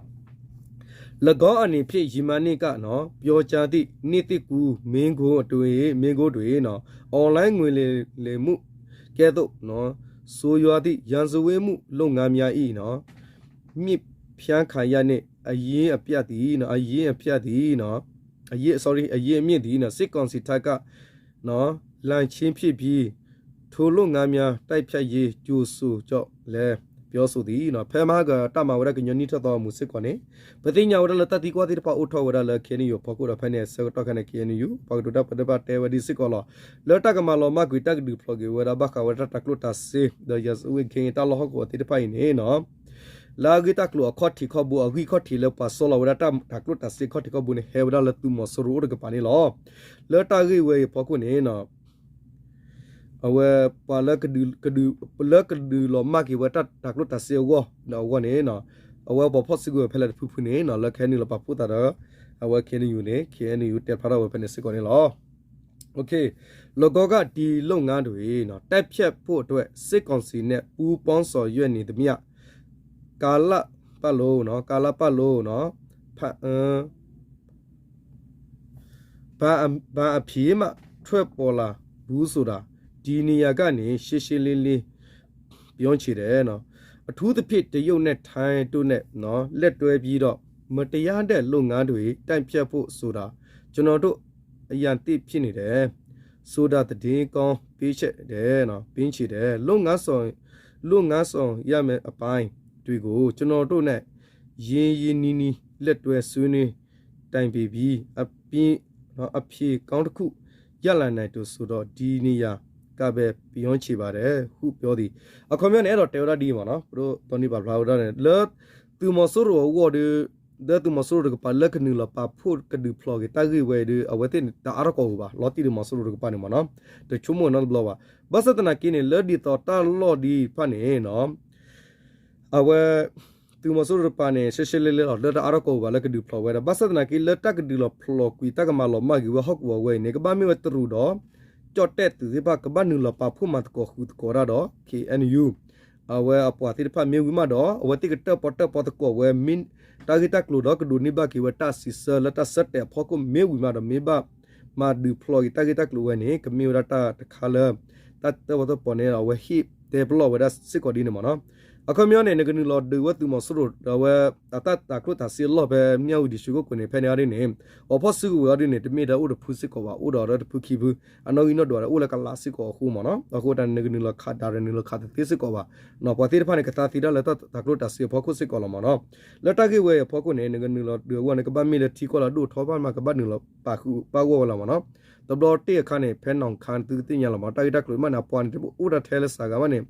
၎င်းအနေဖြင့် ယမန်နေ့က ပြောကြားသည့် နှစ်သစ်ကူး မိန့်ခွန်းအတွင်း မိန့်ခွန်းတွင် အွန်လိုင်းငွေလိမ်မှုကဲ့သို့ ဆိုးရွားသည့် ရာဇဝတ်မှုလုပ်ငန်းများ၏ မြစ်ဖျံးခါရနှင့် အရင်းအမြစ်သည် အရင်းအမြစ်သည် အရင်း sorry အရင်းအမြစ်သည် စစ်ကောင်စီတပ်က လန်ချင်းဖြစ်ပြီး ထိုလုပ်ငန်းများတိုက်ဖျက်ရေး ကြိုဆိုကြောင်းလည်း ပြောဆိုသည် ဖဲမဟါက တၢ်မၤဝဲဒၣ်ကညီနံၣ်ထီၣ်သီအမုာ်စ့ၢ်ကီးန့ၣ် ပသ့ၣ်ညါဝဲဒၣ်လၢတၢ်သံကွၢ်သ့ၣ်တဖၣ်အိၣ်ထီၣ်ဝဲဒၣ်လၢ K N U အဖီခိၣ်ဒီးဖဲန့ၣ်အဆၢကတီၢ်ခဲအံၤန့ၣ် K N U ပှၤကတိၤတၢ်ပၢတဖၣ်တဲဝဲဒ်စ့ၢ်ကီးလီၤ. လၢတၢ်ကမၤလီၤမၢ်ကွံာ်တၢ်ကဒုးဖျိးက့ၤဝဲဒၣ် ဘၣ်ဃးဝဲဒၣ်တၢ်ကျိၣ်တၢ်စ့ ဒီး ရာဇဝတ်ဂိမ်း တၢ်လီၢ်ဟီၣ်ကဝီၤသ့ၣ်တဖၣ်အံၤန့ၣ် လၢအဂ့ၢ်တၢ်ကျိၤအခီၣ်ထံးခီၣ်ဘိ အဂံၢ်ခီၣ်ထံးလၢပှၤဆီလီၤဝဲဒၣ်တၢ်တၤကျိၣ်တၤစ့ခီၣ်ထံးခီၣ်ဘိန့ၣ် ဟဲဝဲဒၣ်လၢသုးမီၤစိရိၤအိၣ်တကပၤန့ၣ်လီၤ. လၢတၢ်ဂ့ၢ်ဝဲအံၤအဖီခိၣ်န့ၣ် အဝဲပှၤလၢ လၢကဒုးလီၤမၢ်က့ၤဝဲတၢ်တၤကျိၣ်တၤစ့အဂီၢ်အဂီၢ်န့ၣ် အဝဲပှၤဖီၣ်စုကဝဲၤဖဲလဲၣ်တဖုဖုန့ၣ် လၢခဲအံၤနုာ်လီၤပာ်ဖှိၣ်သးဒီး အဝဲ ခဲအံၤနုာ်လီၤန့ၣ် ခဲအံၤနုာ်လီၤတဲဖျါထီၣ်ဝဲဖဲန့ၣ်စ့ၢ်ကီးန့ၣ်လီၤ. โอเค แล้วก็ ဒီလုပ်ငန်းတွေ တိုက်ဖျက်ဖို့အတွက် စစ်ကောင်စီနဲ့ ပူးပေါင်းဆောင်ရွက်နေသမျှ ကာလပတ်လုံးနော် ကာလပတ်လုံးနော် ဘာအဖြေမှ ထွက်ပေါ်လာဘူးဆိုတာ ဒီနေရာကနေ ရှင်းရှင်းလင်းလင်း ပြောချင်တယ်နော်. အထူးသဖြင့် တရုတ်နဲ့ ထိုင်းတို့နဲ့နော် လက်တွဲပြီးတော့ မတရားတဲ့လုပ်ငန်းတွေ တိုက်ဖျက်ဖို့ဆိုတာ ကျွန်တော်တို့ အရန်သင့်ဖြစ်နေတယ်ဆိုတာ သတင်းကောင်းပေးချင်တယ်နော် ပေးချင်တယ်။ လုပ်ငန်းဆောင် လုပ်ငန်းဆောင်ရမယ့်အပိုင်းတွေကို ကျွန်တော်တို့နဲ့ ရင်းရင်းနှီးနှီး လက်တွဲဆွေးနွေးတိုင်ပင်ပြီး အပြင်နော် အဖြေကောင်းတစ်ခု ရလာနိုင်တယ်ဆိုတော့ ဒီနေရာကပဲ ပြောချင်ပါတယ်ဟု ပြောသည်. အခီပညီန့ၣ် အဲၣ်ဒိးတဲဝဲဒၣ်ဒ်အံၤမ့ၢ်နီၤ ပဒိၣ်တီနံၤပာ်ဖျါဝဲဒၣ်န့ၣ် လၢသုးမီၤစိရိၤအဂီၢ်ဒီး လၢသုးမီၤစိရိၤတကပၤလၢကနုာ်လီၤပာ်ဖှိၣ်ကဒုးဖျိးက့ၤတၢ်ဂ့ၢ်ဝဲအံၤဒီး အဝဲသ့ၣ်န့ၣ် တအါထီၣ်ကီၢ်ပူၤဘၣ် လီၤတံၢ်ဒီးမီၤစိရိၤတကပၤန့ၣ်မ့ၢ်နီၤ တဆိကမိၣ်နီတဘျီဘၣ်. ဘၣ်ဆၣ်သနာ်က့န့ၣ် လၢဒ်သိးတၢ်လီၢ်ဒ်တဖၣ်န့ၣ်နီၤ အဝဲ သုးမီၤစိရိၤတကပၤန့ၣ် ရှဲရှဲလဲလဲလီၤ လၢတအါထီၣ်ကီၢ်ပူၤဘၣ်လၢကဒုးဖျိးဝဲဒၣ် ဘၣ်ဆၣ်သနာ်က့ လၢတၢ်ကဒုးလီၤဖျိးကွံာ်တၢ်ကမၤလီၤမၢ်က့ၤဝဲဟီၣ်ကဝီၤဝဲအံၤန့ၣ် ကဘၣ်မ့ၢ်ဝဲတရူးဒီး ကၠီၣ်တဲၣ်သုးသ့ၣ်တဖၣ် ကဘၣ်နုာ်လီၤပာ်ဖှိၣ်မၤသကိးဃုာ်သကိးတၢ်ဒီး ခ့ၣ်အဲၣ်ယူၣ် အဝဲအပှၤသ့ၣ်တဖၣ်မ့ၢ်ဝံၤမးဒီး အဝဲသ့ၣ်ကတၢၣ်ပီၣ်တၢၣ်ပီသကိးဝဲ မ့ၢ်တၢ်ဂ့ၢ်တၢ်ကျိၤဒီး ကဒိးန့ၢ်ဘၣ်က့ၤဝဲတၢ်စံးဆၢလၢတၢ်ဆၢတဲာ်အဖီခိၣ်မ့ၢ်ဝံၤမးဒီး မ့ၢ်ဘၣ်မၤဒုးဖျိးက့ၤတၢ်ဂ့ၢ်တၢ်ကျိၤဝဲန့ၣ် ကမ့ၢ်ဝဲဒၣ်တၢ်တခါလၢ တၢ်တၢၣ်ပီၣ်တၢၣ်ပီန့ၣ် အဝဲဟ့ၣ်တဲပလီၢ်ဝဲဒၣ်စ့ၢ်ကီးဒ်န့ၣ်မ့ၢ်နီၤ. အခီပညီန့ၣ် နကနုာ်လီၤဒုးဝဲသုးမီၤစိရိၤဒီးဝဲ အတၢ်တၤကျိၣ်တၤစ့အလီၢ်ဖဲ မၠၣ်ဝတံၣ် ရွှေကုက္ကိုန့ၣ် ဖဲန့ၣ်အီၤဒ်န့ၣ် အီၤဖီၣ်စုကဝဲၤအီၤဒ်န့ၣ် တမ့ၢ်ဒၣ်အိၣ်တဖုစ့ၢ်ကီးဘၣ် အိၣ်ဒီးတဖုခံဖု အနီၣ်ဂံၢ်နီၣ်ဒွးဒီးအိၣ်လၢကလးစ့ၢ်ကီးအဃိမ့ၢ်နီၤ. အဃိတၢ်န့ၣ် နကနုာ်လီၤခးဒၣ်ရၤ နုာ်လီၤခးတသ့စ့ၢ်ကီးဘၣ်. ပှၤသ့ၣ်တဖၣ်န့ၣ် ကသါသ့ဒၣ်လၢတၢ်တၤကျိၣ်တၤစ့အဖီခိၣ်စ့ၢ်ကီးလီၤမ့ၢ်နီၤ. လၢတၢ်ဂ့ၢ်ဝဲအံၤအဖီခိၣ်န့ၣ် နကနုာ်လီၤဒုးအဂီၢ်န့ၣ် ကဘၣ်မ့ၢ်လၢထံကီၢ်လၢအဒိၣ်ထီၣ်ဘၣ်မး ကဘၣ်နုာ်လီၤပာ်ဃုာ်ပာ်ဂီၢ်ဝဲလီၤမ့ၢ်နီၤ. တဘျီတ့ၢ်အခါန့ၣ် ဖဲနီၢ်ခါန့ၣ် သုကသ့ၣ်ညါလီၤမ့ၢ် တၢ်ဂ့ၢ်တၢ်ကျိၤမးန့ၣ် အပှၤန့ၣ် တအိၣ်တၢ်ထဲလၢစှၤဂၤဘၣ်န့ၣ်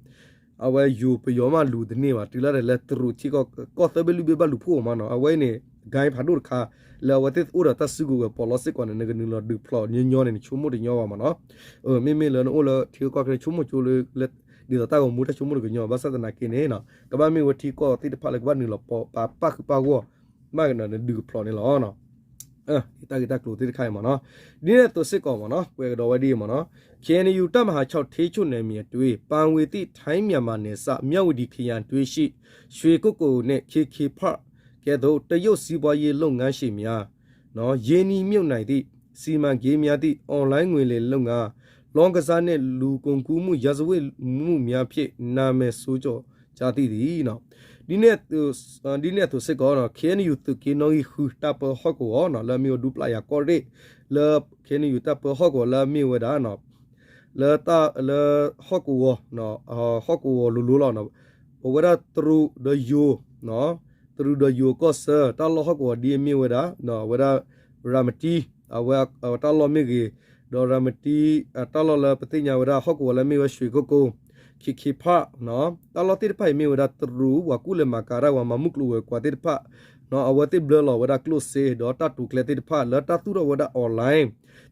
အဝဲယိၤပယီၤမးလူၤတန့ၢ်ဘၣ် တုၤလၢတၢ်လဲၤတရူးထံကီၢ် ကီၢ်သၢဘ့ၣ်လွံၢ်ဘ့ၣ်ဘၣ်လူၤဖှိၣ်မ့ၢ်နီၤ. အဝဲအံၤန့ၣ် ဂိုဏ်းဖးဒိၣ်တခါ လၢအဝဲသ့ၣ်အိၣ်ဒီးတၢ်စုကဝဲၤပီးလီစ့ၢ်ကီးန့ၣ် နကနုာ်လီၤဒုးဖျိးညီညီန့ၣ် နဆိကမိၣ်တညီဘၣ်မ့ၢ်နီၤ. မ့မ့ၢ်လၢနအိၣ်လၢထံကီၢ်ကီၢ်ချၢ နဆိကမိၣ်ကၠိလၢ ဒ်သိးတၢ်ဂီၤမူတၢ်ဆိကမိၣ်တကညီ ဘၣ်ဆၣ်သနာ်က့န့ၣ် ကဘၣ်မ့ၢ်ဝဲထံကီၢ်သ့ၣ်တဖၣ်လၢကဘၣ်နုာ်လီၤပာ်ပာ်ဃုာ်ပာ်ဂီၢ် မးကဒီးနဒုးကဖျိးန့ၣ်လီၤ. တၢ်ဂ့ၢ်တၢ်ကျိၤသ့ၣ်တခါအံၤမ့ၢ်နီၤ ဒ်န့ၣ်အသိးစ့ၢ်ကီးမ့ၢ်နီၤ ကွဲးကဒီးဝဲဒ်အံၤမ့ၢ်နီၤ ခ့ၣ်အဲၣ်ယူၣ် တပ်မဟာခြောက် ထိန်းချုပ်နယ်မြေအတွင်း ပန်ဝီသ့ၣ် ထိုင်းမြန်မာနယ်စပ် မြဝတီခရိုင်တွင်းရှိ ရွှေကုက္ကိုနဲ့ ခ့ၣ်ခ့ၣ်ဖၣ် ကဲ့သို့ တရုတ်စီးပွားရေးလုပ်ငန်းရှင်များ ရင်းနှီးမြှုပ်နှံသည့် စီမံကိန်းများသည့် online ငွေလိမ်လုပ်ငန်း လောင်းကစားနှင့် လူကုန်ကူးမှု ရာဇဝတ်မှုများဖြင့် နာမည်ဆိုးကျော်ကြသည့်သည် ဒ်န့ၣ်အသိးစ့ၢ်ကီး ခ့ၣ်အဲၣ်ယူၣ် သုးက့နီၣ်ဂံၢ်ဃု တပ်ဖွဲ့ဟီၣ်ကဝီၤ လၢအမ့ၢ်ဝဲ ဒူပျၢ်ယၤကီၢ်ရ့ၣ် လၢ ခ့ၣ်အဲၣ်ယူၣ် တပ်ဖွဲ့ဟီၣ်ကဝီၤလၢအမ့ၢ်ဝဲဒၣ် လၢ လၢဟီၣ်ကဝီၤ ဟီၣ်ကဝီၤလိၤလိၤလီၤ. ပဝဲဒၣ်တရူးဒီးယိၤ တရူးဒီးယိၤကီၢ်ဆၢ တၢ်လီၢ်ဟီၣ်ကဝီၤဒ်အမ့ၢ်ဝဲဒၣ် အဝဲဒၣ် ရၤမတံ အဝဲတၢ်လီၢ်မ့ၢ်ဂ့ၤ ဒီးရၤမတံ တၢ်လီၢ်လၢပသ့ၣ်ညါဝဲဒၣ်ဟီၣ်ကဝီၤလၢအမ့ၢ်ဝဲ ရွှေကုက္ကို ခ့ၣ်ခ့ၣ်ဖၣ် တၢ်လီၢ်သ့ၣ်တဖၣ်အံၤမ့ၢ်ဝဲဒၣ်တရူး ပှၤကူၣ်လဲၤမၤကၤတၢ် ပှၤမၤမုၢ်ကျိၤဝဲၤကွာ်သ့ၣ်တဖၣ် အဝဲသ့ၣ်ဘျၢလီၤဝဲဒၣ်ကျိၣ်စ့ ဒီးတၢ်တိာ်ကျဲသ့ၣ်တဖၣ် လၢတၢ်သူၣ်ထီၣ်ဝဲဒၣ် online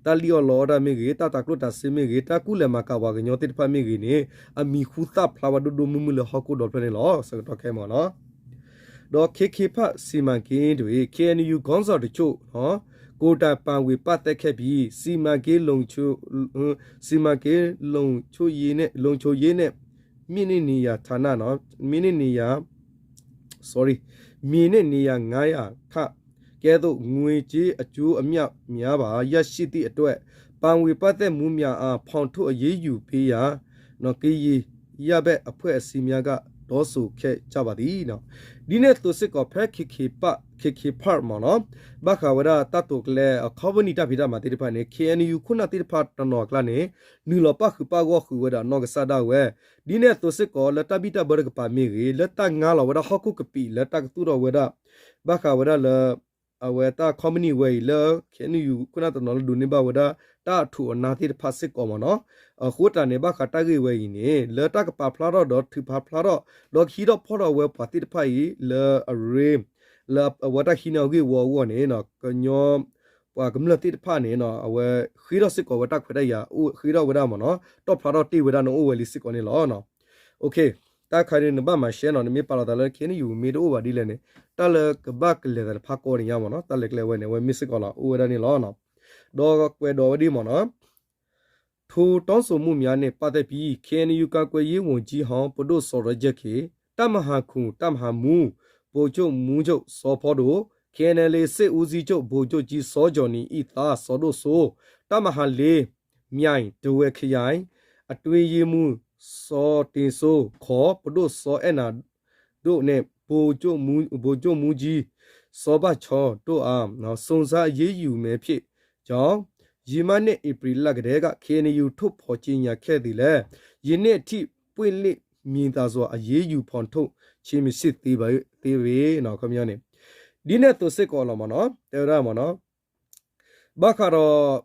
တၢ်လံၣ်အီၣ်လီအီၣ်တၢ်မ့ၢ်ဂ့ၤ တၢ်တၤကျိၣ်တၤစ့မ့ၢ်ဂ့ၤ တၢ်ကူၣ်လဲၤမၤကၤပှၤကညီသ့ၣ်တဖၣ်မ့ၢ်ဂ့ၤန့ၣ် အမံၤဟူသၣ်ဖျါဝဲဒိၣ်ဒိၣ်မုၢ်မုၢ်လၢဟီၣ်ခိၣ်ဒီဖျၢၣ်န့ၣ်လီၤ. ဆၢကတီၢ်ခဲအံၤမ့ၢ်နီၤ ဒီး ခေတ်ခေတ်ဖတ် စီမံကိန်းတွင် ခ့ၣ်အဲၣ်ယူၣ် ခေါင်းဆောင်တချို့ ကိုယ်တိုင်ပါဝင်ပတ်သက်ခဲ့ပြီး စီမံကိန်းလုံခြုံ စီမံကိန်းလုံခြုံရေးနဲ့ လုံခြုံရေးနဲ့ မြေနှင့်နေရာဌာနနော် မြေနှင့်နေရာ sorry မြေနှင့်နေရာငှားရမ်းခကဲ့သို့ ငွေကြေးအကျိုးအမြတ်များပါ ရရှိသည့်အတွက် ပါဝင်ပတ်သက်မှုများအား ဖော်ထုတ်အရေးယူပေးရန် နော် ကရင်ရပ်ဘက်အဖွဲ့အစည်းများက တောင်းဆိုခဲ့ကြပါသည်နော် ဒ်န့ၣ်အသိးစ့ၢ်ကီး ဖဲ ခေတ်ခေတ်ဖတ် ခေတ်ခေတ်ဖတ် မ့ၢ်နော် ဘၣ်ဃးဝဲဒၣ်တၢ်တိာ်ကျဲ အခီပနံၣ်တၢ်ဖံးတၢ်မၤသ့ၣ်တဖၣ်န့ၣ် ခ့ၣ်အဲၣ်ယူၣ် ခိၣ်နၢ်သ့ၣ်တဖၣ်တနီၤအကျါန့ၣ် နုာ်လီၤပၣ်ဃုာ်ပၣ်ဂီၢ်ဃုာ်ဝဲဒၣ်နီၢ်ကစၢ်ဒၣ်ဝဲ ဒ်န့ၣ်အသိးစ့ၢ်ကီး လၢတၢ်ဘံၣ်တၢ်ဘၢတကပၤမ့ၢ်ဂ့ၤ လၢတၢ်ငါလီၤဝဲဒၣ်ဟီၣ်ခိၣ်ကပံာ် လၢတၢ်ကသူၣ်ထီၣ်ဝဲဒၣ် ဘၣ်ဃးဝဲဒၣ်လၢ အဝဲတၢ် company ဝဲအံၤလၢ ခဲအံၤ ခိၣ်နၢ်တနီၤလၢဒိးန့ၢ်ဘၣ်ဝဲဒၣ် တၢ်အထူးအနၢ်သ့ၣ်တဖၣ်စ့ၢ်ကီးမ့ၢ်နီၤ. အဃိတၢ်န့ၣ် ဘၣ်ဃးတၢ်ဂ့ၢ်ဝဲအံၤန့ၣ် လၢတၢ်ကပာ်ဖျါထီၣ်ဒီးထုးဖးဖျါထီၣ် ဒီးကဟံးထီၣ်ဖီၣ်ထီၣ်ဝဲပှၤသ့ၣ်တဖၣ်အံၤ လၢအရ့ လၢအဝဲတၢ်ဟံးန့ၢ်အဂ့ၢ်အဝီအဂီၢ်န့ၣ် ကညီ ပှၤကမျၢၢ်သ့ၣ်တဖၣ်န့ၣ် အဝဲဃ့ထီၣ်စ့ၢ်ကီးဝဲတၢ်ခွဲးတၢ်ယာ် အိၣ်ဃ့ထီၣ်ဝဲဒၣ်မ့ၢ်နီၤ, တီၣ်ဖျါထီၣ်တ့ၢ်ဝဲဒၣ်န့ၣ်အိၣ်ဝဲလံစ့ၢ်ကီးန့ၣ်လီၤ. တၢ်ခါန့ၣ် နဘၣ်မၤရှဲနီၤ, နမ့ၢ်ပာ်လီၤသးလၢ ခဲအံၤ မ့ၢ်တအိၣ်ဘၣ်ဒ်လဲၣ်န့ၣ် တၢ်လၢကဘၣ်ကလဲၤသးတဖၣ်ကီတညါမ့ၢ်နီၤ, တၢ်လဲၤကျဲဝဲန့ၣ် အဝဲမ့ၢ်စ့ၢ်ကီးလီၤ အိၣ်ဝဲဒၣ်န့ၣ်လီၤ. ဒီးကွဲးဒီးဝဲဒ်မ့ၢ်နီၤ ထိုတောင်းဆိုမှုများနဲ့ပတ်သက်ပြီး KNU ကာကွယ်ရေးဝန်ကြီးဟောင်း ပဒိၣ်စီၤရီယၢ်ခ့ တပ်မဟာခုနစ် တပ်မဟာမှူး ဗိုလ်ချုပ်မှူးချုပ် စီၤဖီဒိၣ် KNLA စစ်ဦးစီးချုပ် ဗိုလ်ချုပ်ကြီး စီၤကၠီၣ်နံၣ် ၏ သား စီၤဒိၣ်စိ တပ်မဟာလေး မြိုင် ထားဝယ်ခရိုင် အတွင်းရေးမှူး စီၤတင်စိုး ခေါ် ပဒိၣ်စီၤအဲၣ်နၤ ဒိၣ်န့ၣ် ဗိုလ်ချုပ်မှူးကြီး စီၤဘၣ်ချီ တို့အား စုံစမ်းအရေးယူမည်ဖြစ်ကြောင်း ယမန်နှစ် ဧပြီလကတည်းက KNU ထုတ်ဖော်ကြေညာခဲ့သည်လည်း ယနေ့အထိ ပွင့်လင်းမြင်သာစွာ အရေးယူဖော်ထုတ်ခြင်း မရှိသေးပါ- သေးပေ ခီပညီန့ၣ် ဒ်န့ၣ်အသိးစ့ၢ်ကီးလီၤမ့ၢ်နီၤ, တဲဝဲဒၣ်မ့ၢ်နီၤ, ဘၣ်ဃးဒီး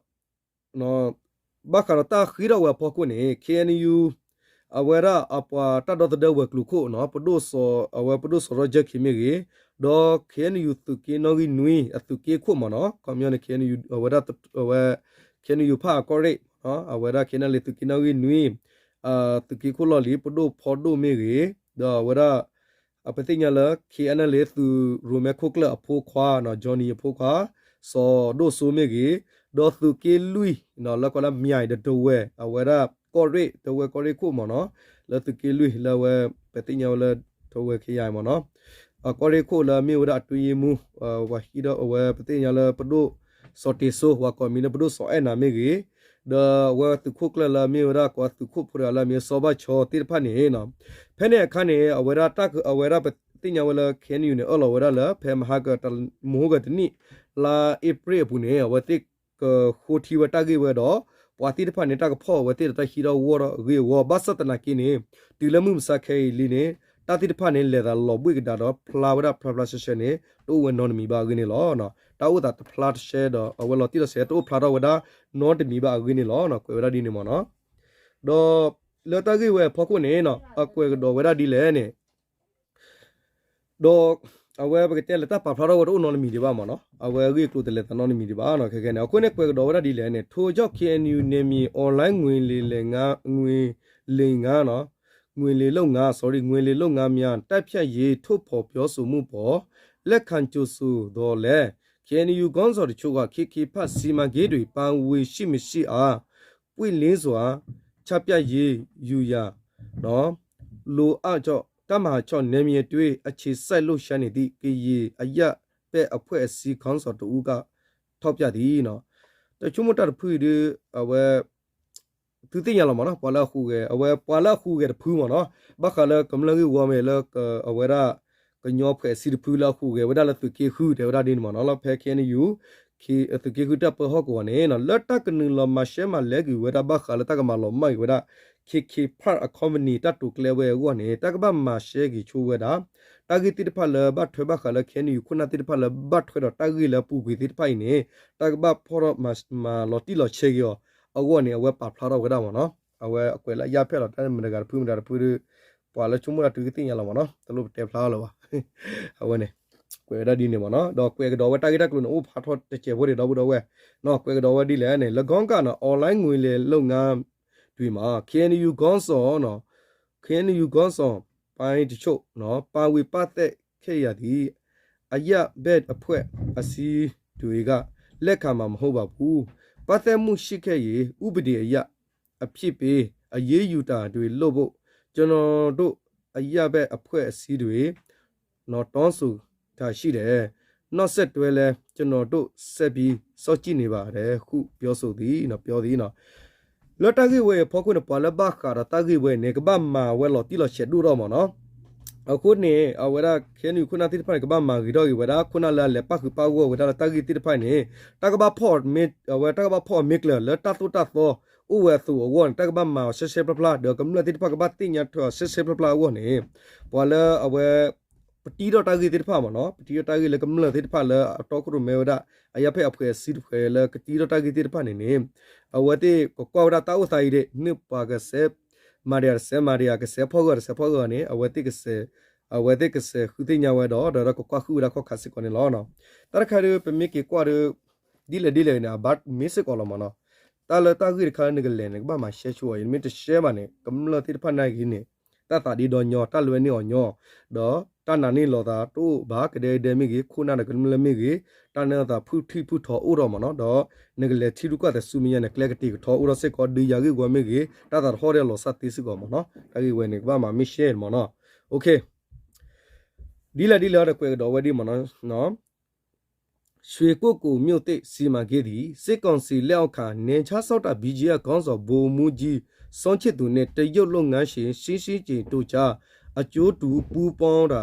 ဘၣ်ဃးဒီးတၢ်ဃ့ထီၣ်ဝဲအဖီခိၣ်န့ၣ် KNU အဝဲဒၣ်အပှၤတၢ်ဒီသဒၢဝဲၤကျိၤခိၣ်နီၤ, ပဒိၣ်စီၤ အဝဲပဒိၣ်စီၤရီယၢ်ခ့မ့ၢ်ဂ့ၤ, ဒီး KNU သုးက့နီၣ်ဂံၢ်နွံ အသုးက့ခိၣ်မ့ၢ်နီၤ, ခီပညီန့ၣ် KNU အဝဲဒၣ် အဝဲ KNU ဖၣ်အကီၢ်ရ့ၣ် အဝဲဒၣ် KNLA သုးက့နီၣ်ဂံၢ်နွံ သုးက့ခိၣ်လီၢ်လံၤ ပဒိၣ်ဖီဒိၣ်မ့ၢ်ဂ့ၤ, ဒီးအဝဲဒၣ် ပသ့ၣ်ညါလၢ KNLA သုးရိၣ်မဲခိၣ်ကျၢၢ်အဖိခွါ Johnny အဖိခွါ စီၤဒိၣ်စိမ့ၢ်ဂ့ၤ, ဒီးသုးက့လွံၢ် လၢကီးလၢမၠဲၣ်ဒီးတဝဲၢ် အဝဲဒၣ်ကီၢ်ရ့ၣ် တဝဲၢ်ကီၢ်ရ့ၣ်ခိၣ်မ့ၢ်နီၤ, လၢသုးက့လွံၢ် လၢအဝဲ ပသ့ၣ်ညါဝဲလၢ တဝဲၢ်ခယၤမ့ၢ်နီၤ, ကီၢ်ရ့ၣ်ခိၣ်လၢအမ့ၢ်ဝဲဒၣ်အတွင်းရေးမှူး ပှၤဟံးဒီးအဝဲ ပသ့ၣ်ညါလၢပဒိၣ်စီၤတ့ၤစိ ပှၤကိးမံၤလၢပဒိၣ်စီၤအဲၣ်နၤမ့ၢ်ဂ့ၤ, ဒီးအဝဲသုးခိၣ်ကျၢၢ်လၢအမ့ၢ်ဝဲဒၣ်ကိးသုးခိၣ်ဖိတဂၤလၢအမ့ၢ်စီၤဘၣ်ဆီသ့ၣ်တဖၣ်န့ၣ် ဖဲန့ၣ်အခါန့ၣ် အဝဲဒၣ်တၢ် အဝဲဒၣ်ပသ့ၣ်ညါဝဲလၢ KNU န့ၣ် အၢၣ်လီၤဝဲဒၣ်လၢ ဖဲမဟါက မဟါကတနံၣ် လါအ့ဖြ့ၣ်အပူၤန့ၣ် အဝဲသ့ၣ်ကဃိထံဝဲတၢ်ဂ့ၢ်ဝဲဒီး ပှၤသ့ၣ်တဖၣ်န့ၣ် တၢ်ကဖီၣ်အဝဲသ့ၣ်ဒီးတၢ်ဟံးထီၣ်ဂီၢ်ထီၣ်အဂ့ၢ်အဂီၢ် ဘၣ်ဆၣ်သနာ်က့န့ၣ် တုၤလၢမုၢ်မဆါခဲအံၤလံန့ၣ် တၢ်သ့ၣ်တဖၣ်န့ၣ် လဲၤသးလီၤဘှ့ၣ်ကဒါဒီးဖျါဝဲဒၣ်ဖျါဖျါဆှဲဆှဲန့ၣ် တအိၣ်ဝဲနီတမံၤဘၣ်အဂ့ၢ်န့ၣ်လီၤ. တၢ်အိၣ်သးတဖျါတဆှဲဒီး အဝဲလီၤတံၢ်လီၤဆဲးတအိၣ်ဖျါထီၣ်ဝဲဒၣ်နီတမံၤဘၣ်အဂ့ၢ်န့ၣ်လီၤ. ကွဲးဝဲဒၣ်ဒ်န့ၣ်မ့ၢ်နီၤ. ဒီးလၢတၢ်ဂ့ၢ်ဝဲအဖီခိၣ်န့ၣ် အကွဲးကဒီးဝဲဒၣ်ဒ်လဲၣ်န့ၣ် ဒီးအဝဲပကတဲလၢတၢ်ပာ်ဖျါထီၣ်ဝဲတအိၣ်နီတမံၤဒံးဘၣ်မ့ၢ်နီၤ, အဝဲအဂ့ၢ်အကျိၤတလဲၤသးနီတမံၤဒံးဘၣ်နီၤ, ခဲခဲန့ၣ် အဃိန့ၣ်ကွဲးကဒီးဝဲဒၣ်ဒ်လဲၣ်န့ၣ် ထို့ကြောင့် KNU နယ်မြေ online ငွေလိမ်ငါ ငွေလိမ်ငါ ငွေလိမ်လုပ်ငန်း sorry ငွေလိမ်လုပ်ငန်းများ တိုက်ဖျက်ရေး ထုတ်ဖော်ပြောဆိုမှုပေါ် လက်ခံကြိုဆိုသော်လည်း KNU ခေါင်းဆောင်တချို့က KK Park စီမံကိန်းတွင် ပါဝင်ရှိမရှိအား ပွင့်လင်းစွာ ချပြရေးယူရန် လိုအပ်ကြောင်း တပ်မဟာခြောက် နယ်မြေအတွင်း အခြေစိုက်လှုပ်ရှားနေသည့် ကရင်အရပ်ဘက်အဖွဲ့အစည်း ခေါင်းဆောင်တစ်ဦးက ထောက်ပြသည်. တၢ်ဆိကမိၣ်တၢ်တဖုအံၤဒီး အဝဲ သုသ့ၣ်ညါလီၤမ့ၢ်နီၤ, ပှၤလၢအဟူးဂဲၤ အဝဲပှၤလၢအဟူးဂဲၤတဖုမ့ၢ်နီၤ, ဘၣ်ဃးလၢကမျၢၢ်ဂ့ၢ်ဝီမ့ၢ်လၢ အဝဲဒၣ် ကညီအဖွဲ့အစည်းတဖုလၢအဟူးဂဲၤဝဲဒၣ်လၢသုးက့ဃု တဲဝဲဒၣ်ဒ်န့ၣ်မ့ၢ်နီၤ, လၢဖဲ KNU သုးက့ဃုတၢ်ပၢဟီၣ်ကဝီၤန့ၣ် လၢတၢ်ကနုာ်လီၤမၤရှဲမၤလဲက့ၤဝဲဒၣ် ဘၣ်ဃးလၢတၢ်ကမၤလီၤမၢ်က့ၤဝဲဒၣ် KK Park အ company တၢ်တိာ်ကျဲဝဲအဂီၢ်န့ၣ် တၢ်ကဘၣ်မၤရှဲက့ၤဆိဝဲဒၣ် တၢ်ဂ့ၢ်သ့ၣ်တဖၣ်လၢဘၣ်ထွဲဘၣ်ဃးလၢ KNU ခိၣ်နၢ်သ့ၣ်တဖၣ်လၢဘၣ်ထွဲဒီးတၢ်ဂ့ၢ်လၢအပူၤကွံာ်သ့ၣ်တဖၣ်အံၤန့ၣ် တၢ်ကဘၣ်ဖီၣ်ဒီးမၤလီၤတံၢ်လီၤဆဲးက့ၤအီၤအဂီၢ်န့ၣ် အဝဲပာ်ဖျါထီၣ်ဝဲဒၣ်မ့ၢ်နီၤ, အဝဲအကွဲးလၢအယၢ်ဖဲၣ်လီၤ တၢ်မတၤတဂၤတဖုမတၤတဖုဒီး ပှၤလၢဆိကမိၣ်တၢ်တုၤကသ့ၣ်ညါလီၤမ့ၢ်နီၤ, တလိၣ်ပတဲဖျါလၢၤဘၣ်, အဝဲန့ၣ် ကွဲးဝဲဒၣ်ဒ်န့ၣ်မ့ၢ်နီၤ, ဒီးကွဲးကဒီးဝဲတၢ်ဂ့ၢ်တၢ်ကျိၤန့ၣ် အိၣ်ဖျါထီၣ်တစဲးဖိန့ၣ် ဒီပုၢ်ဒီဝဲၢ်, ကွဲးကဒီးဝဲဒ်လဲၣ်န့ၣ် လၢ ဂွန်ဂါနီၤ online ငွေလိမ်လုပ်ငန်းတွင်မှာ KNU ခေါင်းဆောင် KNU ခေါင်းဆောင် ပိုင်းတချို့ ပါဝင်ပတ်သက်ခဲ့ရသည့် အရပ်ဘက်အဖွဲ့အစည်းတွေက လက်ခံမှာမဟုတ်ပါဘူး။ ပတ်သက်မှုရှိခဲ့ရင် ဥပဒေအရ အပြစ်ပေး အရေးယူတာတွေလုပ်ဖို့ ကျွန်တော်တို့ အရပ်ဘက်အဖွဲ့အစည်းတွေ တောင်းဆိုတာရှိတယ်။ နောက်ဆက်တွဲလည်း ကျွန်တော်တို့ ဆက်ပြီးစောင့်ကြည့်နေပါတယ်ဟု ပြောဆိုသည် ပြောသည် လၢတၢ်ဂ့ၢ်ဝဲအံၤအဖီခိၣ်န့ၣ် ပှၤလၢဘၣ်ဃးဒီးတၢ်ဂ့ၢ်ဝဲန့ၣ် ကဘၣ်မၤဝဲလီၤတံၢ်လီၤဆဲးဒိၣ်ထီၣ်မ့ၢ်နီၤ, အဃိန့ၣ် အဝဲဒၣ် KNU ခိၣ်နၢ်သ့ၣ်တဖၣ်န့ၣ် ကဘၣ်မၤဂ့ၤထီၣ်ဂ့ၤဝဲဒၣ် ခိၣ်နၢ်လၢအလဲၤပၣ်ဃုာ်ပၣ်ဂီၢ်ဝဲဒၣ်လၢတၢ်ဂ့ၢ်သ့ၣ်တဖၣ်အံၤန့ၣ် တၢ်ကဘၣ်ဖီၣ် အဝဲတၢ်ကဘၣ်ဖီၣ်အမ့ၢ်ကျၢၤလၢတၢ်သိၣ်တၢ်သီ အိၣ်ဝဲအသိးအဂီၢ်န့ၣ် တၢ်ကဘၣ်မၤအီၤရှဲရှဲဖျါဖျါ ဒီးကမျၢၢ်သ့ၣ်တဖၣ်ကဘၣ်သ့ၣ်ညါထွဲအီၤရှဲရှဲဖျါဖျါအဂီၢ်န့ၣ် ပှၤလၢအဝဲ ပတံထီၣ်တၢ်ဂ့ၢ်သ့ၣ်တဖၣ်မ့ၢ်နီၤ, ပတံထီၣ်တၢ်ဂ့ၢ်လၢကမျၢၢ်သ့ၣ်တဖၣ်လၢအတီခိၣ်ရိၣ်မဲဝဲဒၣ် အရပ်ဖက်အဖွဲ့အစည်းတဖုလၢကတံထီၣ်တၢ်ဂ့ၢ်သ့ၣ်တဖၣ်န့ၣ်န့ၣ်, အဝဲသ့ၣ်ကကွၢ်ဝဲဒၣ်တၢ်အိၣ်သးအံၤဒ် နုာ်ပှၤကစဲးမၤဒံးယၤတစဲးမၤဒံးယၤ ကစဲးဖီၣ်ဂၢၢ်တစဲးဖီၣ်ဂၢၢ်န့ၣ် အဝဲသ့ၣ်ကစဲး, အဝဲသ့ၣ်ကစဲးဃုသ့ၣ်ညါဝဲဒီး ဒီးကကွၢ်ဃုာ်ဝဲဒၣ်ခီၣ်ခါစ့ၢ်ကီးန့ၣ်လီၤ. တၢ်တခါဒီး ပမ့ၢ်က့ၤကွၢ်ဒီး ဒ်လဲၣ်ဒ်လဲၣ်န့ၣ် အဘၣ်မ့ၢ်စ့ၢ်ကီးလီၤမ့ၢ်နီၤ. တၢ်လၢတၢ်ဂ့ၢ်တခါလၢနကလဲၤန့ၣ် ကဘၣ်မၤရှဲဆိအီၤအံၤ, နမ့ၢ်တရှဲဘၣ်န့ၣ် ကမျၢၢ်သ့ၣ်တဖၣ်နာ်က့န့ၣ် တၢ်သးဒ့ဒီညီ တၢ်လွဲန့ၢ်အီၤညီ, ဒီးတၢ်နာ်န့ၢ်လီၤသးတအိၣ်ဘၣ်, ကဒဲကဒဲမ့ၢ်ဂ့ၤ, ခိၣ်နၢ်ဒီးကမျၢၢ်မ့ၢ်ဂ့ၤ, တၢ်နာ်လီၤသးဖုၣ်ထံၣ်ဖုၣ်ထီအိၣ်ထီၣ်မ့ၢ်နီၤ, ဒီးနကလဲၤထံရူၢ်ကီၢ်သဲးဆူမဲာ်ညါန့ၣ် ကျဲကတ့ၤကထီအိၣ်ထီၣ်စ့ၢ်ကီး, ဒုးယၤဂ့ၢ်ဝီမ့ၢ်ဂ့ၤ, တၢ်သးတဟီၣ်ဒ်အလီၤစၢ်သ့စ့ၢ်ကီးမ့ၢ်နီၤ. တၢ်ဂ့ၢ်ဝဲန့ၣ် ကဘၣ်မၤမ့ၢ်ရှဲမ့ၢ်နီၤ. ဒ်လဲၣ်ဒ်လဲၣ်ဒီးကွဲးကဒီးဝဲဒ်မ့ၢ်နီၤ. ရွှေကုက္ကိုမြို့သစ် စီမံကိန်းသည် စစ်ကောင်စီလက်အောက်ခံ နယ်ခြားစောင့်တပ် ဘီဂျီအက်ဖ် ခေါင်းဆောင် ဗိုလ်မှူးကြီး စောချစ်သူနှင့် တရုတ်လုပ်ငန်းရှင် ရှင်းရှင်းကျင်တို့ကြား အကျိုးတူပူးပေါင်းတာ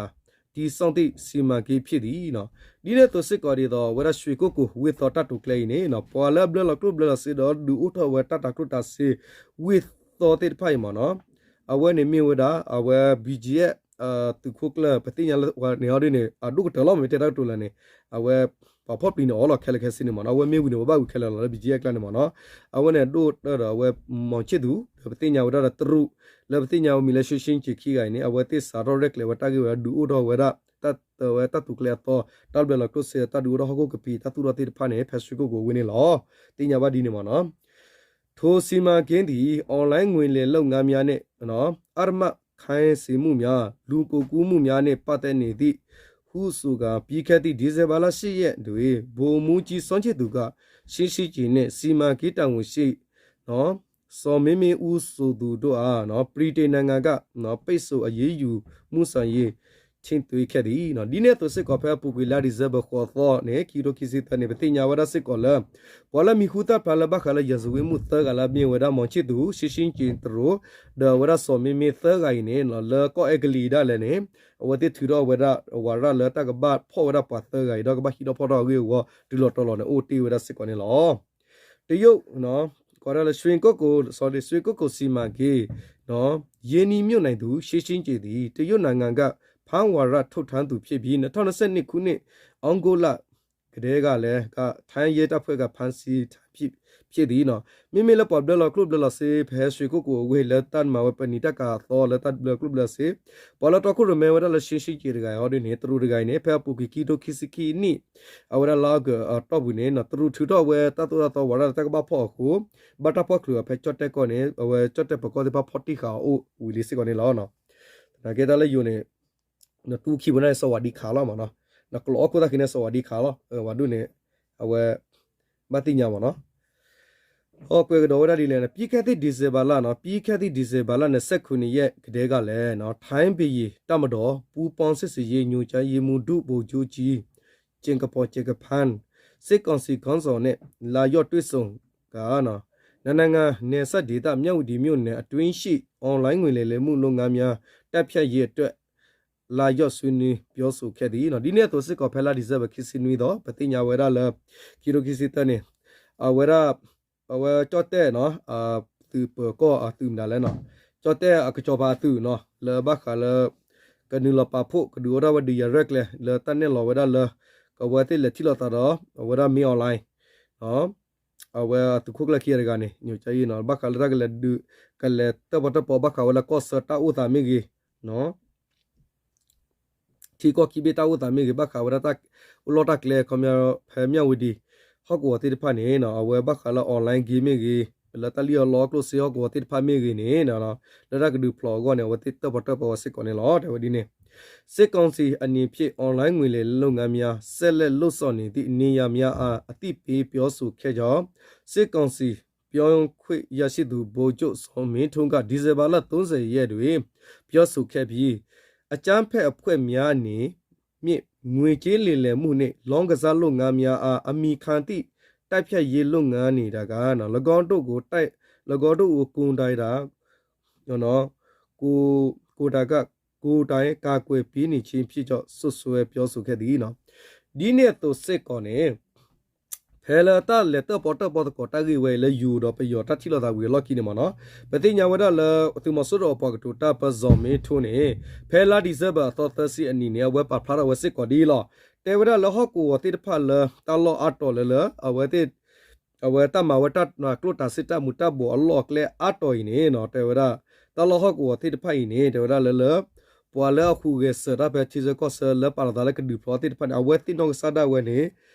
တည်ဆောက်သည့် စီမံကိန်းဖြစ်သည်. ဒ်န့ၣ်အသိးစ့ၢ်ကီးဒ်သိး အဝဲဒၣ် ရွှေကုက္ကို ဝ့ၢ်သီတၢ်တိာ်ကျဲအံၤန့ၣ် ပှၤလၢအဘျၢလီၤကျိၣ်ဘျၢလီၤစ့ဒီး ဒုးအိၣ်ထီၣ်ဝဲတၢ်တၤကျိၣ်တၤစ့ ဝ့ၢ်သီသ့ၣ်တဖၣ်အံၤမ့ၢ်နီၤ, အဝဲန့ၣ်မ့ၢ်ဝဲဒၣ် အဝဲ ဘီဂျီအက်ဖ် သုးခိၣ်ကျၢၢ် ပသ့ၣ်ညါလၢပှၤန့ၣ်အီၤဒ်န့ၣ် အဒိၣ်ကတၢၢ်လီၤ မ့ၢ်တဲတၢ်ကတိၤလၢာ်န့ၣ်, အဝဲ ပှၤဖီၣ်ပျံၤန့ၣ်အီၤလီၤခဲလၢာ်ခဲဆ့န့ၣ်မ့ၢ်နီၤ, အဝဲမ့ၢ်ဝံၤန့ၣ် ပဘၣ်ဝံၤခဲလၢာ်လီၤလၢ ဘီဂျီအက်ဖ် ကျါန့ၣ်မ့ၢ်နီၤ, အဝဲန့ၣ်ဒိၣ်ကတၢၢ်ဒီးအဝဲ မောင်ချစ်သူ ဒီးပသ့ၣ်ညါဝဲဒၣ်ဒီးတရူး လၢပသ့ၣ်ညါဝဲမံၤလၢ ရှင်းရှင်းကျင် ခံဂၤအံၤန့ၣ် အဝဲသ့ၣ်စးထီၣ်ရဲၣ်ကျဲၤဝဲတၢ်ဂ့ၢ်ဝဲဒၣ် ဒုးအိၣ်ထီၣ်ဝဲဒၣ် တၢ်တဝဲတၢ်တိာ်ကျဲအသီ တၢ်ဘျၢလီၤကျိၣ်စ့ တၢ်ဒုးအိၣ်ထီၣ်ဟီၣ်ခိၣ်ကပံာ် တၢ်သူၣ်ထီၣ်သ့ၣ်တဖၣ်န့ၣ် ဖဲရွှေကုက္ကိုဝ့ၢ်န့ၣ်လီၤ. သ့ၣ်ညါဘၣ်ဒ်န့ၣ်မ့ၢ်နီၤ. ထိုစီမံကိန်းသည် အွန်လိုင်းငွေလိမ်လုပ်ငန်းများနှင့် အဓမ္မခိုင်းစေမှုများ လူကုန်ကူးမှုများနှင့် ပတ်သက်နေသည်ဟုဆိုကာ ပြီးခဲ့သည့် ဒီဇင်ဘာလ ရှစ်ရက်တွင် ဗိုလ်မှူးကြီး စောချစ်သူက ရှင်းရှင်းကျင်နှင့် စီမံကိန်းတာဝန်ရှိ ဇော်မင်းမင်း ဦးဆိုသူတို့အား ဗြိတိန်နိုင်ငံက ပိတ်ဆို့အရေးယူမှုဆိုင်ရာ တင်သွင်းခဲ့သည်. ဒ်န့ၣ်အသိးစ့ၢ်ကီး ဖဲအပူၤကွံာ်လါ December ဃိးသီန့ၣ် ခံကထိခံဆံသၢန့ၣ် ပသ့ၣ်ညါဝဲဒၣ်စ့ၢ်ကီးလၢ ပှၤလၢမံၤဟူသၣ်ဖျါလၢဘၣ်ဃးလၢ ရာဇဝတ်မှု သၢဂၤလၢအမ့ၢ်ဝဲဒၣ် မောင်ချစ်သူ ရှင်းရှင်းကျင် တရူး ဒီးအဝဲဒၣ်စီၤမ့မ့ၢ်သၢဂၤအံၤန့ၣ် လၢကီၢ်အဲကလံးဒၣ်လဲာ်န့ၣ် အဝဲသ့ၣ်ထုးထီၣ်ဝဲဒၣ်ဝးရၣ်လၢတၢ်ကဘၣ်ဖီၣ်ဝဲဒၣ်ပှၤသၢဂၤအံၤ ဒီးကဘၣ်ဟံးထီၣ်ဖီၣ်ထီၣ်အဂ့ၢ်အဂီၢ် တုၤလီၤတီၤလီၤန့ၣ် အိၣ်တ့ၢ်ဝဲဒၣ်စ့ၢ်ကီးန့ၣ်လီၤ. တရုတ် ကီးဒၣ်လၢ ရွှေကုက္ကို စီမံကိန်း ရင်းနှီးမြှုပ်နှံသူ ရှင်းရှင်းကျင် သည် တရုတ်နိုင်ငံက ဖမ်းဝရံထုတ်ထားသူဖြစ်ပြီး နှစ်ထောင့်နှစ်ဆယ့်နှစ်ခုနှစ် သြဂုတ်လကတည်းကလည်း ထိုင်းရဲတပ်ဖွဲ့က ဖမ်းဆီးထားဖြစ်သည်. မ့မ့ၢ်လၢပှၤဘျၢလီၤကျိၣ်ဘျၢလီၤစ့ ဖဲရွှေကုက္ကိုအဝ့ၢ် လၢတၢ်မၤဝဲပနံာ်တၢ်ကၤအသီလၢတၢ်ဘျၢကျိၣ်ဘျၢစ့ ပှၤလၢတီခိၣ်ရိၣ်မဲဝဲဒၣ်လၢ ရှင်းရှင်းကျင် တဂၤအံၤဒ်န့ၣ် တရူးတဂၤအံၤန့ၣ် ဖဲအပူၤကွံာ်ခံကထိခံဆံခံနံၣ် အဝဲဒၣ်လါအီကူးအတီၢ်ပူၤန့ၣ် တရူးထုးထီၣ်ဝဲတၢ်သိၣ်တၢ်သီဝးရၣ်လၢတၢ်ကဘၣ်ဖီၣ်အဃိ ဘၣ်တၢ်ဖီၣ်ချုးအီၤဖဲကၠီၣ်တဲၣ်ကီၢ်န့ၣ် အဝဲကၠီၣ်တဲၣ်ပၢၤကီၢ်သ့ၣ်တဖၣ်ဖီၣ်တံၢ်ဃာ်အီၤအိၣ်ဝံၤလံစ့ၢ်ကီးန့ၣ်လီၤ. သနာ်က့တၢ်လၢယိၤန့ၣ် နတူၢ်ခံဘိန့ၣ် စဝၤဒံခးလီၤမ့ၢ်နီၤ, နကျိးအီၣ်ခိၣ်သၣ်ခံန့ၣ် စဝၤဒံခးလီၤ, ဝၤဒိၣ်န့ၣ် အဝဲ ဘၣ်သ့ၣ်ညါမ့ၢ်နီၤ. အကွဲးကဒီးဝဲဒၣ်ဒ်လဲၣ်န့ၣ် ပြီးခဲ့သည့် ဒီဇင်ဘာလ နီၤ, ပြီးခဲ့သည့် ဒီဇင်ဘာလ နှစ်ဆယ့်ခုနစ်ရက်ကတည်းကလည်း ထိုင်းဘုရင်တပ်မတော် ပူပေါင်းစစ်ဆင်ရေး ညွှန်ကြားရေးမှူး ဒုဗိုလ်ချုပ်ကြီး ကျင်ကဖော် ကျင်ကဖန်း စစ်ကောင်စီခေါင်းဆောင်နဲ့ လာရောက်တွေ့ဆုံကာ နှစ်နိုင်ငံနယ်စပ်ဒေသ မြဝတီမြို့နယ်အတွင်းရှိ အွန်လိုင်းငွေလိမ်မှုလုပ်ငန်းများ တိုက်ဖျက်ရေးအတွက် လာရောက်ဆွေးနွေးပြောဆိုခဲ့သည်. ဒ်န့ၣ်အသိးစ့ၢ်ကီး ဖဲလါ December ခံဆံနွံသီ ပသ့ၣ်ညါဝဲဒၣ်လၢ ခံကထိခံဆံသၢန့ၣ် အဝဲဒၣ် အဝဲကၠီၣ်တဲၣ်နီၤ သုးပၢၤကီၢ်အသုးမတၤလဲၣ်နီၤ, ကၠီၣ်တဲၣ်အကစီၤပၤအသုးနီၤ လၢဘၣ်ဃးလၢ ကနုာ်လီၤပာ်ဖှိၣ် ကဒုးအိၣ်ထီၣ်ဝဲဒုးယၤရဲၣ်ကျဲၤ လၢတၢ်နဲၣ်လီၤဝဲဒၣ်လၢ အဝဲသ့ၣ်လဲၤထံၣ်လိာ်သးဒီး အဝဲဒၣ် မင်းအောင်လှိုင် အဝဲအသုးခိၣ်ကျၢၢ်ခံဂၤတဂၤန့ၣ် ညိးကါအံၤနီၤ ဘၣ်ဃးလၢတၢ်ကလဲၤဒုး ကလဲၤတၢၣ်ပီၣ်တၢၣ်ပီ ဘၣ်ဃးဝဲလၢကီၢ်ဆၢတၢ်အိၣ်သးမ့ၢ်ဂ့ၤ ထံကီၢ်ခံဘ့ၣ်တၢ်အိၣ်သးမ့ၢ်ဂ့ၤ ဘၣ်ဃးဝဲဒၣ်တၢ်အိၣ်လီၢ်တၢ်ကျဲ ခီပညီ ဖဲမၠၣ်ဝတံၤ ဟီၣ်ကဝီၤသ့ၣ်တဖၣ်န့ၣ် အဝဲဘၣ်ဃးလၢ online game မ့ၢ်ဂ့ၤ လၢတၢ်လံၣ်အီၣ်လီအီၣ်ကျိၣ်စ့ဟီၣ်ကဝီၤသ့ၣ်တဖၣ်မ့ၢ်ဂ့ၤန့ၣ် လၢတၢ်ကဒုးဖျိးအဂီၢ်န့ၣ် အဝဲသ့ၣ်တၢၣ်ပီၣ်တၢၣ်ပီဝဲစ့ၢ်ကီးန့ၣ်လီၤ တဲဝဲဒ်န့ၣ် စစ်ကောင်စီအနေဖြင့် အွန်လိုင်းငွေလိမ်လုပ်ငန်းများ ဆက်လက်လုပ်ဆောင်နေသည့် နေရာများအား အသိပေးပြောဆိုခဲ့ကြောင်း စစ်ကောင်စီပြောခွင့်ရရှိသူ ဗိုလ်ချုပ်ဇော်မင်းထွန်းက ဒီဇင်ဘာလ သုံးဆယ့်ရှစ်ရက်တွင် ပြောဆိုခဲ့ပြီး အကြမ်းဖက်အဖွဲ့များအနေဖြင့် ငွေကြေးလိမ်လည်မှုနှင့် လောင်းကစားလုပ်ငန်းများအား အမည်ခံသည့် တိုက်ဖျက်ရေးလုပ်ငန်းနေတကာ ၎င်းတို့ကိုတိုက် ၎င်းတို့ကိုကိုင်တွယ်တာ ကိုယ်တိုင်က ကိုယ်တိုင်ကာကွယ်ပေးနေခြင်းဖြစ်ကြောင်း စွပ်စွဲပြောဆိုခဲ့သည်. ဒ်န့ၣ်အသိးစ့ၢ်ကီးန့ၣ် ဖဲ ဖဲလၢတၢ်လဲၤတၢၣ်ပီတၢၣ်ပီသကိးတၢ်ဂ့ၢ်ဝဲအံၤလၢယိၤဒီးပယီၤတၢ်ထံၣ်လိာ်သးဝံၤအလီၢ်ခံန့ၣ်မ့ၢ်နီၤ, ပသ့ၣ်ညါဝဲဒၣ်လၢသုးမီၤစိရိၤအပှၤကတိၤတၢ် ပၢၢ်စီၤမ့ထိန့ၣ် ဖဲလါ December အသီသၢဆံအနံၤန့ၣ် အဝဲပာ်ဖျါထီၣ်ဝဲစ့ၢ်ကီးဒ်အံၤလီၤ. တဲဝဲဒၣ်လၢဟီၣ်ကဝီၤသ့ၣ်တဖၣ်လၢတၢ်လီၢ်အါတီၤလၢလၢ အဝဲသ့ၣ် အဝဲတၢ်မၤဝဲတၢ်ကျိၣ်တၢ်စ့တၢ်မူၤတၢ်ဘှီးအလီၢ်အကျဲအါတီၤအံၤန့ၣ်နီၤ, တဲဝဲဒၣ် တၢ်လီၢ်ဟီၣ်ကဝီၤသ့ၣ်တဖၣ်အံၤန့ၣ် တဲဝဲဒၣ်လၢလၢ ပှၤလၢအဟူးဂဲၤစၢၤတၢ်ဖဲထံဆၢကီၢ်ဆၢလၢပာ်လီၤသးလၢကဒုးဖျိးသ့ၣ်တဖၣ်န့ၣ် အဝဲသ့ၣ်နီၢ်ကစၢ်ဒၣ်ဝဲန့ၣ်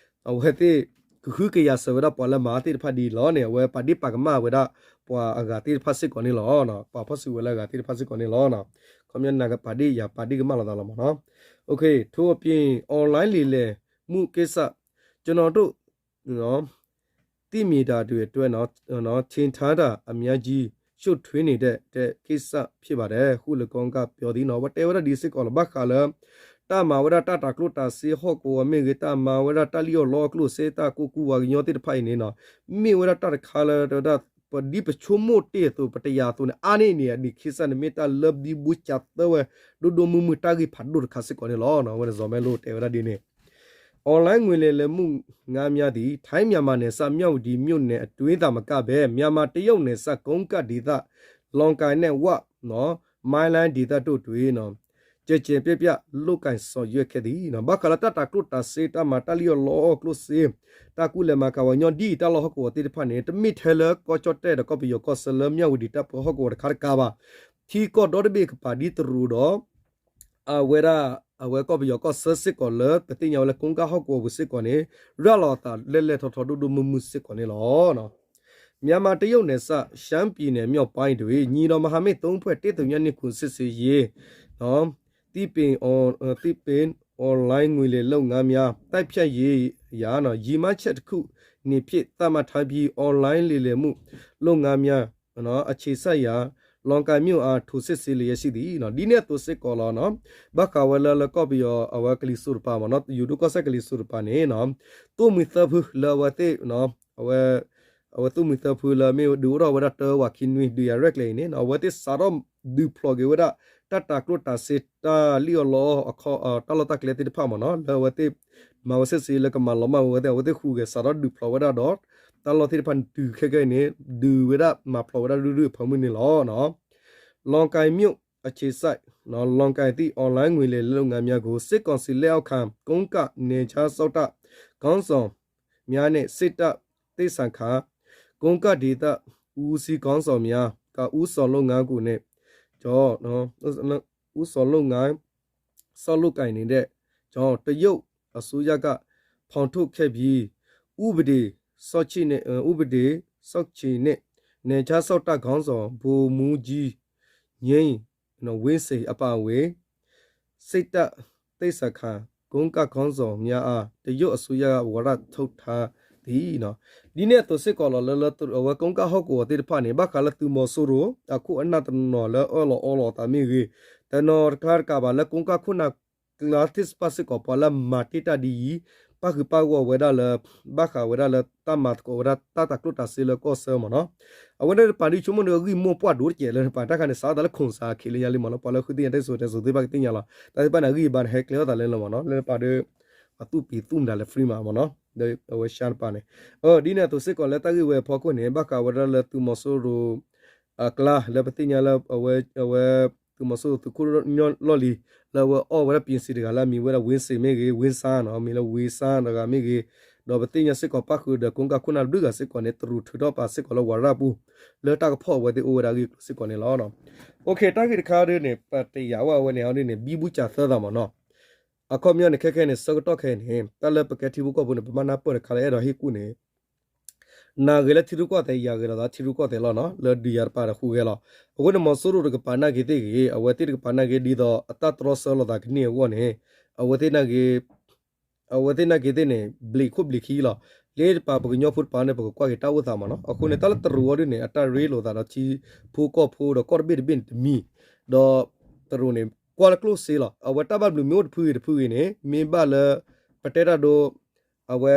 အဝဲသ့ၣ်ကဟုကယာ်စၢၤဝဲဒၣ်ပှၤလၢမၤသ့ၣ်တဖၣ်ဒ်အံၤလီၤန့ၣ် အဝဲပာ်ဒ့ၣ်ပာ်ကမၣ်ဝဲဒၣ်ပှၤအဂၤသ့ၣ်တဖၣ်စ့ၢ်ကီးန့ၣ်လီၤ. ပာ်ဖီၣ်စုဝဲလၢအဂၤသ့ၣ်တဖၣ်စ့ၢ်ကီးန့ၣ်လီၤ. ခီပညီနကပာ်ဒ့ၣ်ယၤပာ်ဒ့ၣ်ကမၣ်လိာ်သးလီၤမ့ၢ်နီၤ. ထိးအပျ့ၤ online လံာ်လဲၢ်မူးကိစ္စ ကျွန်တော်တို့ သိမြင်တာတွေအတွက်နော် ထင်ထားတာအများကြီး ရှုပ်ထွေးနေတဲ့ကိစ္စဖြစ်ပါတယ် ဟုလည်း ကောင်းကင်ပြောသည်နီၤ အဝဲတဲဝဲဒၣ်ဒ်စ့ၢ်ကီးလီၤ. ဘၣ်ဃးလၢ တၢ်မၤဝဲဒၣ်တၢ်တၤကျိၣ်တၤစ့ဟီၣ်ကဝီၤမ့ၢ်ဂ့ၤ တၢ်မၤဝဲဒၣ်တၢ်လံၣ်အီၣ်လီအီၣ်ကျိၣ်စ့ တၢ်ကိးကူပှၤကညီသ့ၣ်တဖၣ်အံၤန့ၣ်နီၤ မ့ၢ်ဝဲဒၣ်တၢ်တခါလၢ တဲဝဲဒၣ် ပဒ်ပဆိကမိၣ်တ့ၢ်အသိး ပတယာ်အသိးန့ၣ် အါန့ၢ်န့ၣ် အဒံးခ့စၢ်န့ၣ် မ့ၢ်တၢ်လၢဘံဘူစၢ်သၢဝဲ ဒိၣ်ဒိၣ်မုၢ်မုၢ်တၢ်ဂ့ၢ်ဖးဒိၣ်တခါစ့ၢ်ကီးန့ၣ်လီၤ. အဝဲန့ၣ် စီၤမဲလိတဲဝဲဒၣ်ဒ်န့ၣ် online ငွေလဲၤမှုငှားများသည် ထိုင်းမြန်မာနယ်စပ် မြဝတီမြို့နယ်အတွင်းသာမကဘဲ မြန်မာတရုတ်နယ်စပ် ကုန်းကဒ်သိး လွန်ကၣ် နဲ့ ဝ မိုင်းလန်းဒေသတို့တွင် ကျယ်ကျယ်ပြန့်ပြန့် လုပ်ကိုင်ဆောင်ရွက်ခဲ့သည် ဘၣ်ဃးလၢတၢ်တၤကျိၣ်တၤစ့ တၢ်မၤတၢ်လံၣ်အီၣ်လီအီၣ်ကျိၣ်စ့ တၢ်ကူၣ်လဲၤမၤကၤဝဲညီဒ်အံၤ တၢ်လီၢ်ဟီၣ်ကဝီၤသ့ၣ်တဖၣ်န့ၣ် တမ့ၢ်ထဲလၢကီၢ်ကၠီၣ်တဲၣ်ဒီးကီၢ်ပယီၤကီၢ်ဆၢလၢ မြဝတီ တၢ်ပၢဟီၣ်ကဝီၤတခါတကါဘၣ်. ထံကီၢ်ဒီတဘ့ၣ်ကပၤဒ်တရူးဒီး အဝဲဒၣ် အဝဲကီၢ်ပယီၤကီၢ်ဆၢစ့ၢ်ကီးလၢ ပသ့ၣ်ညါဝဲလၢ ကုန်းကဒ်ဟီၣ်ကဝီၤပူၤစ့ၢ်ကီးန့ၣ် ရၤလီၤအသးလဲၢ်လဲၢ်ထီထီဒိၣ်ဒိၣ်မုၢ်မုၢ်စ့ၢ်ကီးန့ၣ်လီၤ. မြန်မာတရုတ်နယ်စပ် ရှမ်းပြည်နယ်မြောက်ပိုင်းတွင် ညီမချက်တစ်ခု နှစ်ခု စစ်ဆင်ရေး သစ်ပင် online ငွေလဲနှုန်းများ တိုက်ဖျက်ရေးအရ ညီမချက်တစ်ခု အနေဖြင့် သတ်မှတ်ထားပြီး online ငွေလဲမှုလုပ်ငန်းများ အခြေစိုက်ရာ လွန်ကၣ်မြို့အား ထိုးစစ်ဆင်လျက်ရှိသည် ဒ်န့ၣ်အသိးစ့ၢ်ကီးလီၤ. ဘၣ်ဃးဝဲလၢလၢကီၢ်ပယီၤအဝဲကလံၤစိးတပၤမ့ၢ်နီၤ ယိၤဒိၣ်ကီၢ်စဲၣ်ကလံၤစိးတပၤန့ၣ် သိၣ်မှံသၢဖုလၢအဝဲသ့ၣ် အဝဲ အဝဲသိၣ်မှံသၢဖုလၢမ့ၢ်ဒုးအိၣ်ထီၣ်ဝဲဒၣ်တၢဝးခံနွံ ဒုးယၤရဲၣ်ကျဲၤအံၤန့ၣ် အဝဲသ့ၣ်စးထီၣ်ဒုးဖျိးက့ၤဝဲဒၣ် တၢ်တၤကျိၣ်တၤစ့ တၢ်လံၣ်အီၣ်လီအီၣ်အခီ တၢ်လီၢ်တၢ်ကျဲသ့ၣ်တဖၣ်မ့ၢ်နီၤ လၢအဝဲသ့ၣ် မၤဝဲစစ်ဆင်ရေးလၢကမၤလီၤမၢ်ဝဲအဝဲသ့ၣ် အဝဲသ့ၣ်ဟူးဂဲၤစးထီၣ်ဒုးဖျိးဝဲဒၣ်ဒီး တၢ်လီၢ်သ့ၣ်တဖၣ်န့ၣ်တုၤခဲကနံၣ်အံၤန့ၣ် ဒုးဝဲဒၣ်မၤဖျိးဝဲဒၣ်ဒုးဒုးအဖၢမုၢ်န့ၣ်လီၤ. လွန်ကၣ်မြို့ အခြေစိုက် လွန်ကၣ်သည့် online ငွေလဲနှုန်းများကို စစ်ကောင်စီလက်အောက်ခံ ကိုးကန့်နယ်ခြားစောင့်တပ်ခေါင်းဆောင်များနှင့် စစ်တပ်သစ္စာခံ ကိုးကန့်ဒေသဦးစီးခေါင်းဆောင်များ ကဦးဆောင်လုပ်ငန်းကိုယ်နှင့် ဦးဆောင်လုပ်ငန်း ဆောက်လုပ်ကိုင်နေတဲ့ကြောင်း တရုတ်အစိုးရက ဖော်ထုတ်ခဲ့ပြီး ဥပဒေစောင့်ကြည့်နဲ့ ဥပဒေစောင့်ကြည့်နဲ့ နယ်ခြားစောင့်တပ်ခေါင်းဆောင် ဗိုလ်မှူးကြီး ငြိမ်း ဝင်းစိန် အပါအဝင် စစ်တပ်သစ္စာခံ ကိုးကန့်ခေါင်းဆောင်များအား တရုတ်အစိုးရက ဝရံထုတ်ထားသည် ဒ်န့ၣ်အသိးစ့ၢ်ကီးလီၤ လၢလၢအဝဲကုန်းကၢ်ဟီၣ်ကဝီၤသ့ၣ်တဖၣ်န့ၣ် ဘၣ်ဃးလၢသုးမီၤစိရိၤ အခိၣ်အနၢ်တနီၤလၢအၢၣ်လီၤအီလီၤအသးမ့ၢ်ဂ့ၤ, တနီၤတခါတကးဘၣ်လၢကုန်းကၢ်ခိၣ်နၢ်ကျါသ့ၣ်တဖၣ်စ့ၢ်ကီး ပှၤလၢမၤတ့ၢ်တၢ်ဒ်အံၤ ပၣ်ဃုာ်ပၣ်ဂီၢ်ဝဲဒၣ်လၢ ဘၣ်ဃးဝဲဒၣ်လၢတၢ်မၤသကိးဝဲဒၣ်တၢ်တၤကျိၣ်တၤစ့လၢကီၢ်ဆၢမ့ၢ်နီၤ, အဝဲန့ၣ်တပၤဒ်ဆိကမိၣ်န့ၣ် အဂံၢ်မိၢ်ပှၢ်ဒိၣ်တကဲးလၢတပၤ တၢ်ခါန့ၣ် စးထီၣ်သးလၢခိၣ်စးခ့လၢညါလံမ့ၢ်နီၤ, ပှၤလၢဃုသ့ၣ်ညါတၢ်စံၣ်စိၤတဲစိၤသ့ၣ်တဖၣ်ကသ့ၣ်ညါလီၤ, တၢ်သ့ၣ်တဖၣ်န့ၣ် အဂံၢ်အဘါန့ၣ် ဟဲကျဲၤထီၣ်သးလၢလီၤမ့ၢ်နီၤ, လၢတပၤဒီး အသူၣ်ပံၤသူၣ်မတၤလၢ free မးမ့ၢ်နီၤ, ဒီးအဝဲရှါတပၤန့ၣ်, ဒ်န့ၣ်အသိးစ့ၢ်ကီးလၢတၢ်ဂ့ၢ်ဝဲအဖီခိၣ်န့ၣ် ဘၣ်ဃးဝဲဒၣ်လၢသုးမီၤစိရိၤ အကျါ လၢပသ့ၣ်ညါလၢ အဝဲ သုးမီၤစိရိၤသုးခိၣ်လီၢ်လံၤ လၢအဝဲအီၣ်ဝဲဒၣ် ပၠ့စံၤ တဂၤလၢအမံၤဝဲဒၣ် ဝ့စ့ၣ် မ့ၢ်ဂ့ၤ ဝ့စါနီၤ မံၤလၢဝ့စါတဂၤမ့ၢ်ဂ့ၤ, ဒီးပသ့ၣ်ညါစ့ၢ်ကီးပၣ်ဃုာ်ဒီး ကုန်းကၢ်ခိၣ်နၢ်တဘျုးဂၤစ့ၢ်ကီးန့ၣ် တရူးထုးထီၣ်ပာ်စ့ၢ်ကီးလၢဝၤရၣ်ပူၤ လၢတၢ်ကဖီၣ်အဝဲသ့ၣ်အိၣ်ဝဲဒၣ်အဂ့ၢ်အကျိၤစ့ၢ်ကီးန့ၣ်လီၤ. တၢ်ဂ့ၢ်တခါဒ်န့ၣ် ပတယာ်ဝဲအဝဲန့ၣ်အီၤဒ်န့ၣ် ဘံဘူစၢ်သၢသးမ့ၢ်နီၤ, အခီပညီန့ၣ် ခဲခဲန့ၣ် ဆၢကတီၢ်ခဲအံၤန့ၣ် တၢ်လၢပကဲထံဖိကီၢ်ဖိန့ၣ် ပဘၣ်နၢ်ပၢၢ်တခါလၢအဲၣ်ဒိးဟ့ၣ်ကူၣ်န့ၣ် နဂ့ၤလၢထံရူၢ်ကီၢ်သဲး ယဂ့ၤလီၤသးထံရူၢ်ကီၢ်သဲးလီၤနီၤ, လၢဒုးယၤတပၤဒီးဟူးဂဲၤလီၤ. အဃိန့ၣ် မီၤစိရိၤတကပၤနာ်က့ၤသ့ၣ်ဂ့ၤ အဝဲသ့ၣ်တကပၤနာ်က့ၤ ဒ်သိးအတၢ်တြီဆၢလိာ်သးကန့ၢ်အဂီၢ်န့ၣ် အဝဲသ့ၣ်နာ်က့ၤ အဝဲသ့ၣ်နာ်က့ၤသ့ၣ်န့ၣ် ဘျံးခိၣ်ဘျံးခံလီၤ. လၢတပၤပကညီဖိတပၤန့ၣ် ပကကွၢ်က့ၤတၢ်အိၣ်သးမ့ၢ်နီၤ, အဃိန့ၣ် တၢ်လၢတရူးအီၤဒ်န့ၣ် အတၢ်ရ့လိာ်သးဒီးထံဖိကီၢ်ဖိဒီးကီၢ်တဘ့ၣ်တဘ့ၣ်န့ၣ်တမံၤ, ဒီးတရူးန့ၣ် ကွၢ်လၢကျိၣ်စ့လီၤ. အဝဲတၢ်ဘၣ်ဘျုးမ့ၢ်အိၣ်တဖုဂ့ၤတဖုဂ့ၤန့ၣ် မ့ၢ်ဘၣ်လၢ ပတဲတၢ်ဒိ အဝဲ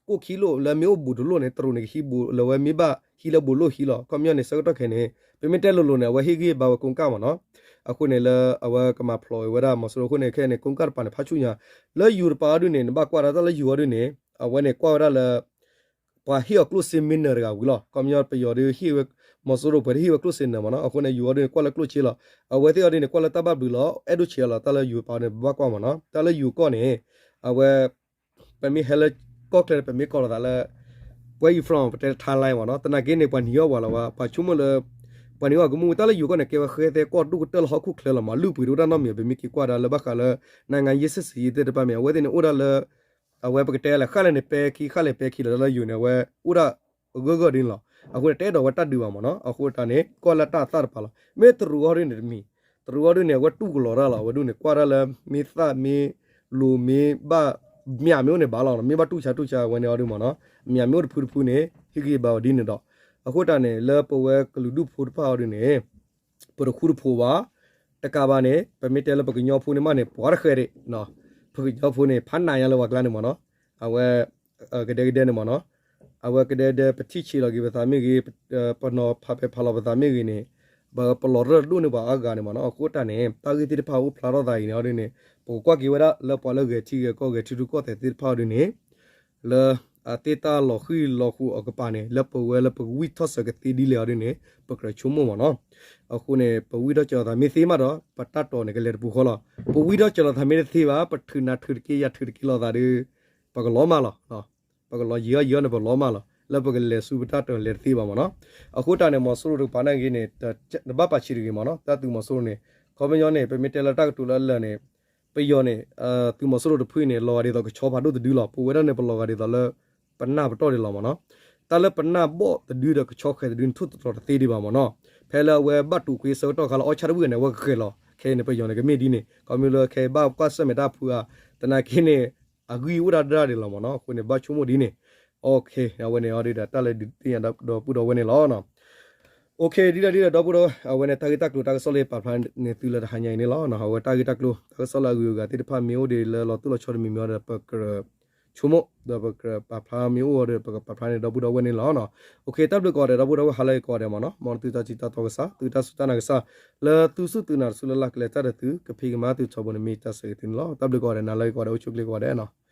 ကိၣ်ခံလိၣ်လၢမ့ၢ်အိၣ်ဘူးတလိၣ်န့ၣ် တရူးန့ၣ်ကဟံးဘူးလၢဝဲမ့ၢ်ဘၣ်ဟံးလၢဘူးလိၣ်ဟံးလီၤ. ခီပညီန့ၣ် ဆၢကတီၢ်ခဲအံၤန့ၣ် ပမ့ၢ်တဲလိၤလိၤန့ၣ် အဝဲဟ့ၣ်ဂံၢ်ဘါဝဲကုန်းကၢ်မ့ၢ်နီၤ, အဃိန့ၣ်လၢအဝဲကမၤဖျိးဝဲဒၣ်မီၤစိရိၤအဃိန့ၣ် ခဲအံၤန့ၣ် ကုန်းကၢ်တပၤန့ၣ် ဖးဆူၣ်ညါ လၢယူၤတပၤအီၤဒ်န့ၣ် နဘၣ်ကွၢ်ဒၣ်တၢ်လၢယူၤအီၤဒ်န့ၣ် အဝဲန့ၣ်ကွၢ်ဝဲဒၣ်လၢ ပှၤဟ့ၣ်အီၤကျိၣ်စ့မ့ၢ်နၢၤတဂၤဝံၤလီၤ. ခီပညီပယီၤဒုးဟ့ၣ်ဝဲ မီၤစိရိၤပှဲၤဒုးဟ့ၣ်ဝဲကျိၣ်စ့နၢၤမ့ၢ်နီၤ. အဃိန့ၣ် ယိၤအီၤဒုးန့ၣ် ကွၢ်လၢကျိၣ်စ့လီၤ. အဝဲသ့ၣ်အီၤဒုးန့ၣ် ကွၢ်လၢတၢ်ဘၣ်ဘျုးလီၤ. အဲၣ်ဒိၣ်ဆံးအီၤလီၤ. တၢ်လၢယိၤပာ်အီၤန့ၣ် ပဘၣ်ကွၢ်မ့ၢ်နီၤ. တၢ်လၢယိၤကီၢ်န့ၣ် အဝဲ ပမ့ၢ်ဟဲလၢကီၢ်ချၢန့ၣ် ပမ့ၢ်ကိးလီၤသးလၢ where you from ပတဲလၢ Thailand မ့ၢ်နီၤ. သနာ်က့န့ၣ် ပှၤနံၤအီၣ်ပှၤလီၤဝဲ ပှၤဆိကမိၣ်လၢ ပှၤနံၤအီၣ်ကမူၣ် တၢ်လၢယိၤကီၢ်န့ၣ် ကဲဝဲဃဲသဲကီၢ်ဒိၣ်ကတၢၢ်လၢဟီၣ်ခိၣ်ချၢလီၤမ့ၢ် အလုၢ်အပှ့ၤတအိၣ်တၢ်နီတမံၤ ပမ့ၢ်က့ၤကွၢ်ဒၣ်လၢဘၣ်ဃးလၢ နိုင်ငံရေးစစ်ဆင်ရေးသ့ၣ်တဖၣ်မ့ၢ် အဝဲသ့ၣ်န့ၣ်အိၣ်ဒၣ်လၢ အဝဲပကတဲလၢ ဃၣ်လဲၣ်န့ၣ် ပဲခံ ဃၣ်လဲၣ်ပဲခံလီၤ တၢ်လၢယိၤန့ၣ် အဝဲအိၣ်ဒၣ်အဂၢၢ်ဂၢၢ်ဒ်န့ၣ်လီၤ. အဃိန့ၣ် တအဲၣ်ဒိးဝဲတၢ်ဒုးဘၣ်မ့ၢ်နီၤ. အဃိတၢ်န့ၣ် ကွၢ်လၢတၢ်အသၣ်တပၤလီၤ. မ့ၢ်တရူးအီၤဒုးန့ၣ်တမံၤ တရူးအီၤဒုးန့ၣ် အဝဲတူၢ်ကလီၤတၢ်လီၤ. အဝဲဒုးန့ၣ် ကွၢ်တၢ်လၢ မ့ၢ်သၣ်မ့ၢ်လိၤမ့ၢ်ဘၣ် မ့ၢ်မ့ၢ်အိၣ်န့ၣ်ဘၣ်လီၤ. မ့ၢ်ဘၣ်တူၢ်ဆါတူၢ်ဆါဝဲန့ၣ်အီၤဒုးမ့ၢ်နီၤ မ့ၢ်မ့ၢ်အိၣ်တဖုတဖုန့ၣ် ဟ့ၣ်ဂံၢ်ဘါဝဲဒ်န့ၣ်ဒီး အဃိတၢ်န့ၣ် လၢပဝဲကလုာ်ဒူၣ်ဖိတဖၣ်အီၤဒုးန့ၣ် ပတဃူတဖိးဘၣ်. တကးဘၣ်န့ၣ် ပမ့ၢ်တဲလၢပကညီဖိန့ၣ်မးန့ၣ် ပှၤတဃဲးဒံး ပကညီဖိန့ၣ် ဖးနးညါလၢပှၤကျါန့ၣ်မ့ၢ်နီၤ အဝဲ ကဒဲကဒဲန့ၣ်မ့ၢ်နီၤ အဝဲကဒဲကဒဲ ပထံၣ်ဆံးလီၤက့ၤပသးမ့ၢ်ဂ့ၤ, ပနီၤဖးပဲာ်ဖးလီၤပသးမ့ၢ်ဂ့ၤန့ၣ် ပလီၤရၢၢ်ဒိၣ်န့ၢ်ပှၤအါဂၤန့ၣ်မ့ၢ်နီၤ. အဃိတၢ်န့ၣ် တၢ်ဂ့ၢ်သ့ၣ်တဖၣ်အိၣ်ဖျါထီၣ်သးအံၤန့ၣ်အီၤဒ်န့ၣ် ပကကွၢ်က့ၤဝဲဒၣ်လၢပှၤလၢဂဲၤထံဂဲၤကီၢ်ဂဲၤထံရူၢ်ကီၢ်သဲးသ့ၣ်တဖၣ်အီၤဒ်န့ၣ် လၢ အသ့ၣ်တၢ်လီၤဃံၤလီၤဃူအကပၤန့ၣ် လၢပဝဲလၢပကဝံၢ်ထီၣ်စၢၤကသ့ဒ်လဲၣ်အီၤဒ်န့ၣ် ပကြၢးဆိကမိၣ်မ့ၢ်နီၤ. အဃိန့ၣ် ပဝံၢ်ထီၣ်စၢၤလီၤသးမ့ၢ်သ့မးဒီး ပတၢ်တီၤန့ၣ် ကလဲၤတပူၤဃီလီၤ. ပဝံၢ်ထီၣ်စၢၤလီၤသးမ့ၢ်တသ့ဘၣ် ပထုးနၤထုးတက့ၢ်ယၤထုးတက့ၢ်လိာ်သးဒီး ပကလီၤမၢ်လီၤ. ပကလီၤယံၤအီၤယံၤအီၤန့ၣ် ပလီၤမၢ်လီၤ. လၢပကလဲၤဆူပတၢ်တီၤလဲၤတသ့ဘၣ်မ့ၢ်နီၤ. အဃိတၢ်န့ၣ် မီၤစိရိၤတကပၤန့ၣ်ဂ့ၤန့ၣ် တဘၣ်ပာ်ဆံးတဂ့ၤမ့ၢ်နီၤ. တၢ်သုးမီၤစိရိၤန့ၣ် ခီပညီန့ၣ် ပမ့ၢ်တဲလၢတၢ်ကတိၤလၢအလၢာ်န့ၣ် ပယီၤန့ၣ် သုးမီၤစိရိၤတဖုအံၤန့ၣ် လီၤဂာ်ဒ်သိးကဆီဖးဒိၣ်တဒုလီၤ. ပဝဲဒၣ်န့ၣ် ပလီၤဂာ်ဒ်သိးလၢ ပနၢ်ပတီၢ်ဒံးလီၤမ့ၢ်နီၤ. တၢ်လၢပနၢ်ဘီၣ်တဒုဒီးကဆီဃဲၤတဒုန့ၣ် ထိၣ်သတြီၤတသ့ဒံးဘၣ်မ့ၢ်နီၤ. ဖဲလၢအဝဲဘၣ်တူာ်ကွံာ်ဆၢကတီၢ်ခါလၢအီၣ်ဆၣ်တဝံၣ်န့ၣ် အဝဲကဃဲၤလီၤ. ခဲအံၤန့ၣ် ပယီၤန့ၣ် ကမ့ၢ်ဒ်န့ၣ် ခီဖျိလၢခဲအံၤဘၣ်ကွၢ်ဆၢၣ်မဲာ်တၢ်ဖုအါ သနာ်က့န့ၣ် အဂံၢ်အိၣ်ဒၣ်ဒၣ်ဒံးလီၤမ့ၢ်နီၤ. အဃိန့ၣ် ဘၣ်ဆိကမိၣ်ဒ်န့ၣ် အဝဲန့ၣ်အီၤဒ်ဒီး တၢ်လၢဒုးသ့ၣ်ညါဒီပုၢ်ဒီဝဲၢ်န့ၣ်လီၤ. ဒ်လဲၣ်ဒ်လဲၣ် ဒီပုၢ်ဒီဝဲၢ် အဝဲန့ၣ် တၢ်ဂ့ၢ်တၢ်ကျိၤတၢ်ကစီၣ်လၢပာ်ဖျါန့ၢ်သုလၢတဟါညါအံၤန့ၣ်လီၤ. အဝဲတၢ်ဂ့ၢ်တၢ်ကျိၤ တၢ်ကစီၣ်လၢအဂုၤအဂၤသ့ၣ်တဖၣ်မ့ၢ်အိၣ်ဒံးလၢလီၤတိၢ်လီၤဆီတမံၤမံၤအီၤဒီး ပကြၢးဆိကမိၣ် ဒီးပကြၢးပာ်ဖျါမ့ၢ်အိၣ်အီၤဒီး ပကပာ်ဖျါန့ၢ်ဒီပုၢ်ဒီဝဲၢ်န့ၣ်လီၤ. တၢ်ဘျုးကိးဂၤဒဲး ဒီပုၢ်ဒီဝဲၢ်ဟါလၢအဂ့ၤကိးဂၤဒဲးမ့ၢ်နီၤ. မ်သုတၢ်စံးတၢ်တီကစၢ် သုတၢ်စူၢ်တၢ်နာ်ကစၢ် လၢသုစူၢ်သုနာ်တစုလၢ်လၢ်ကလဲၤတၢ်ဒီးသု ကဖံးကမၤသုထီဘိန့ၣ်မ့ၢ်တၢ်ဆၢဂ့ၤသုန့ၣ်လီၤ. တၢ်ဘျုးကိးဂၤဒဲး နၤလၢအဂ့ၤကိးဂၤဒဲး အိၣ်ဆူၣ်အိၣ်ချ့ကိးဂၤဒဲးနီၤ.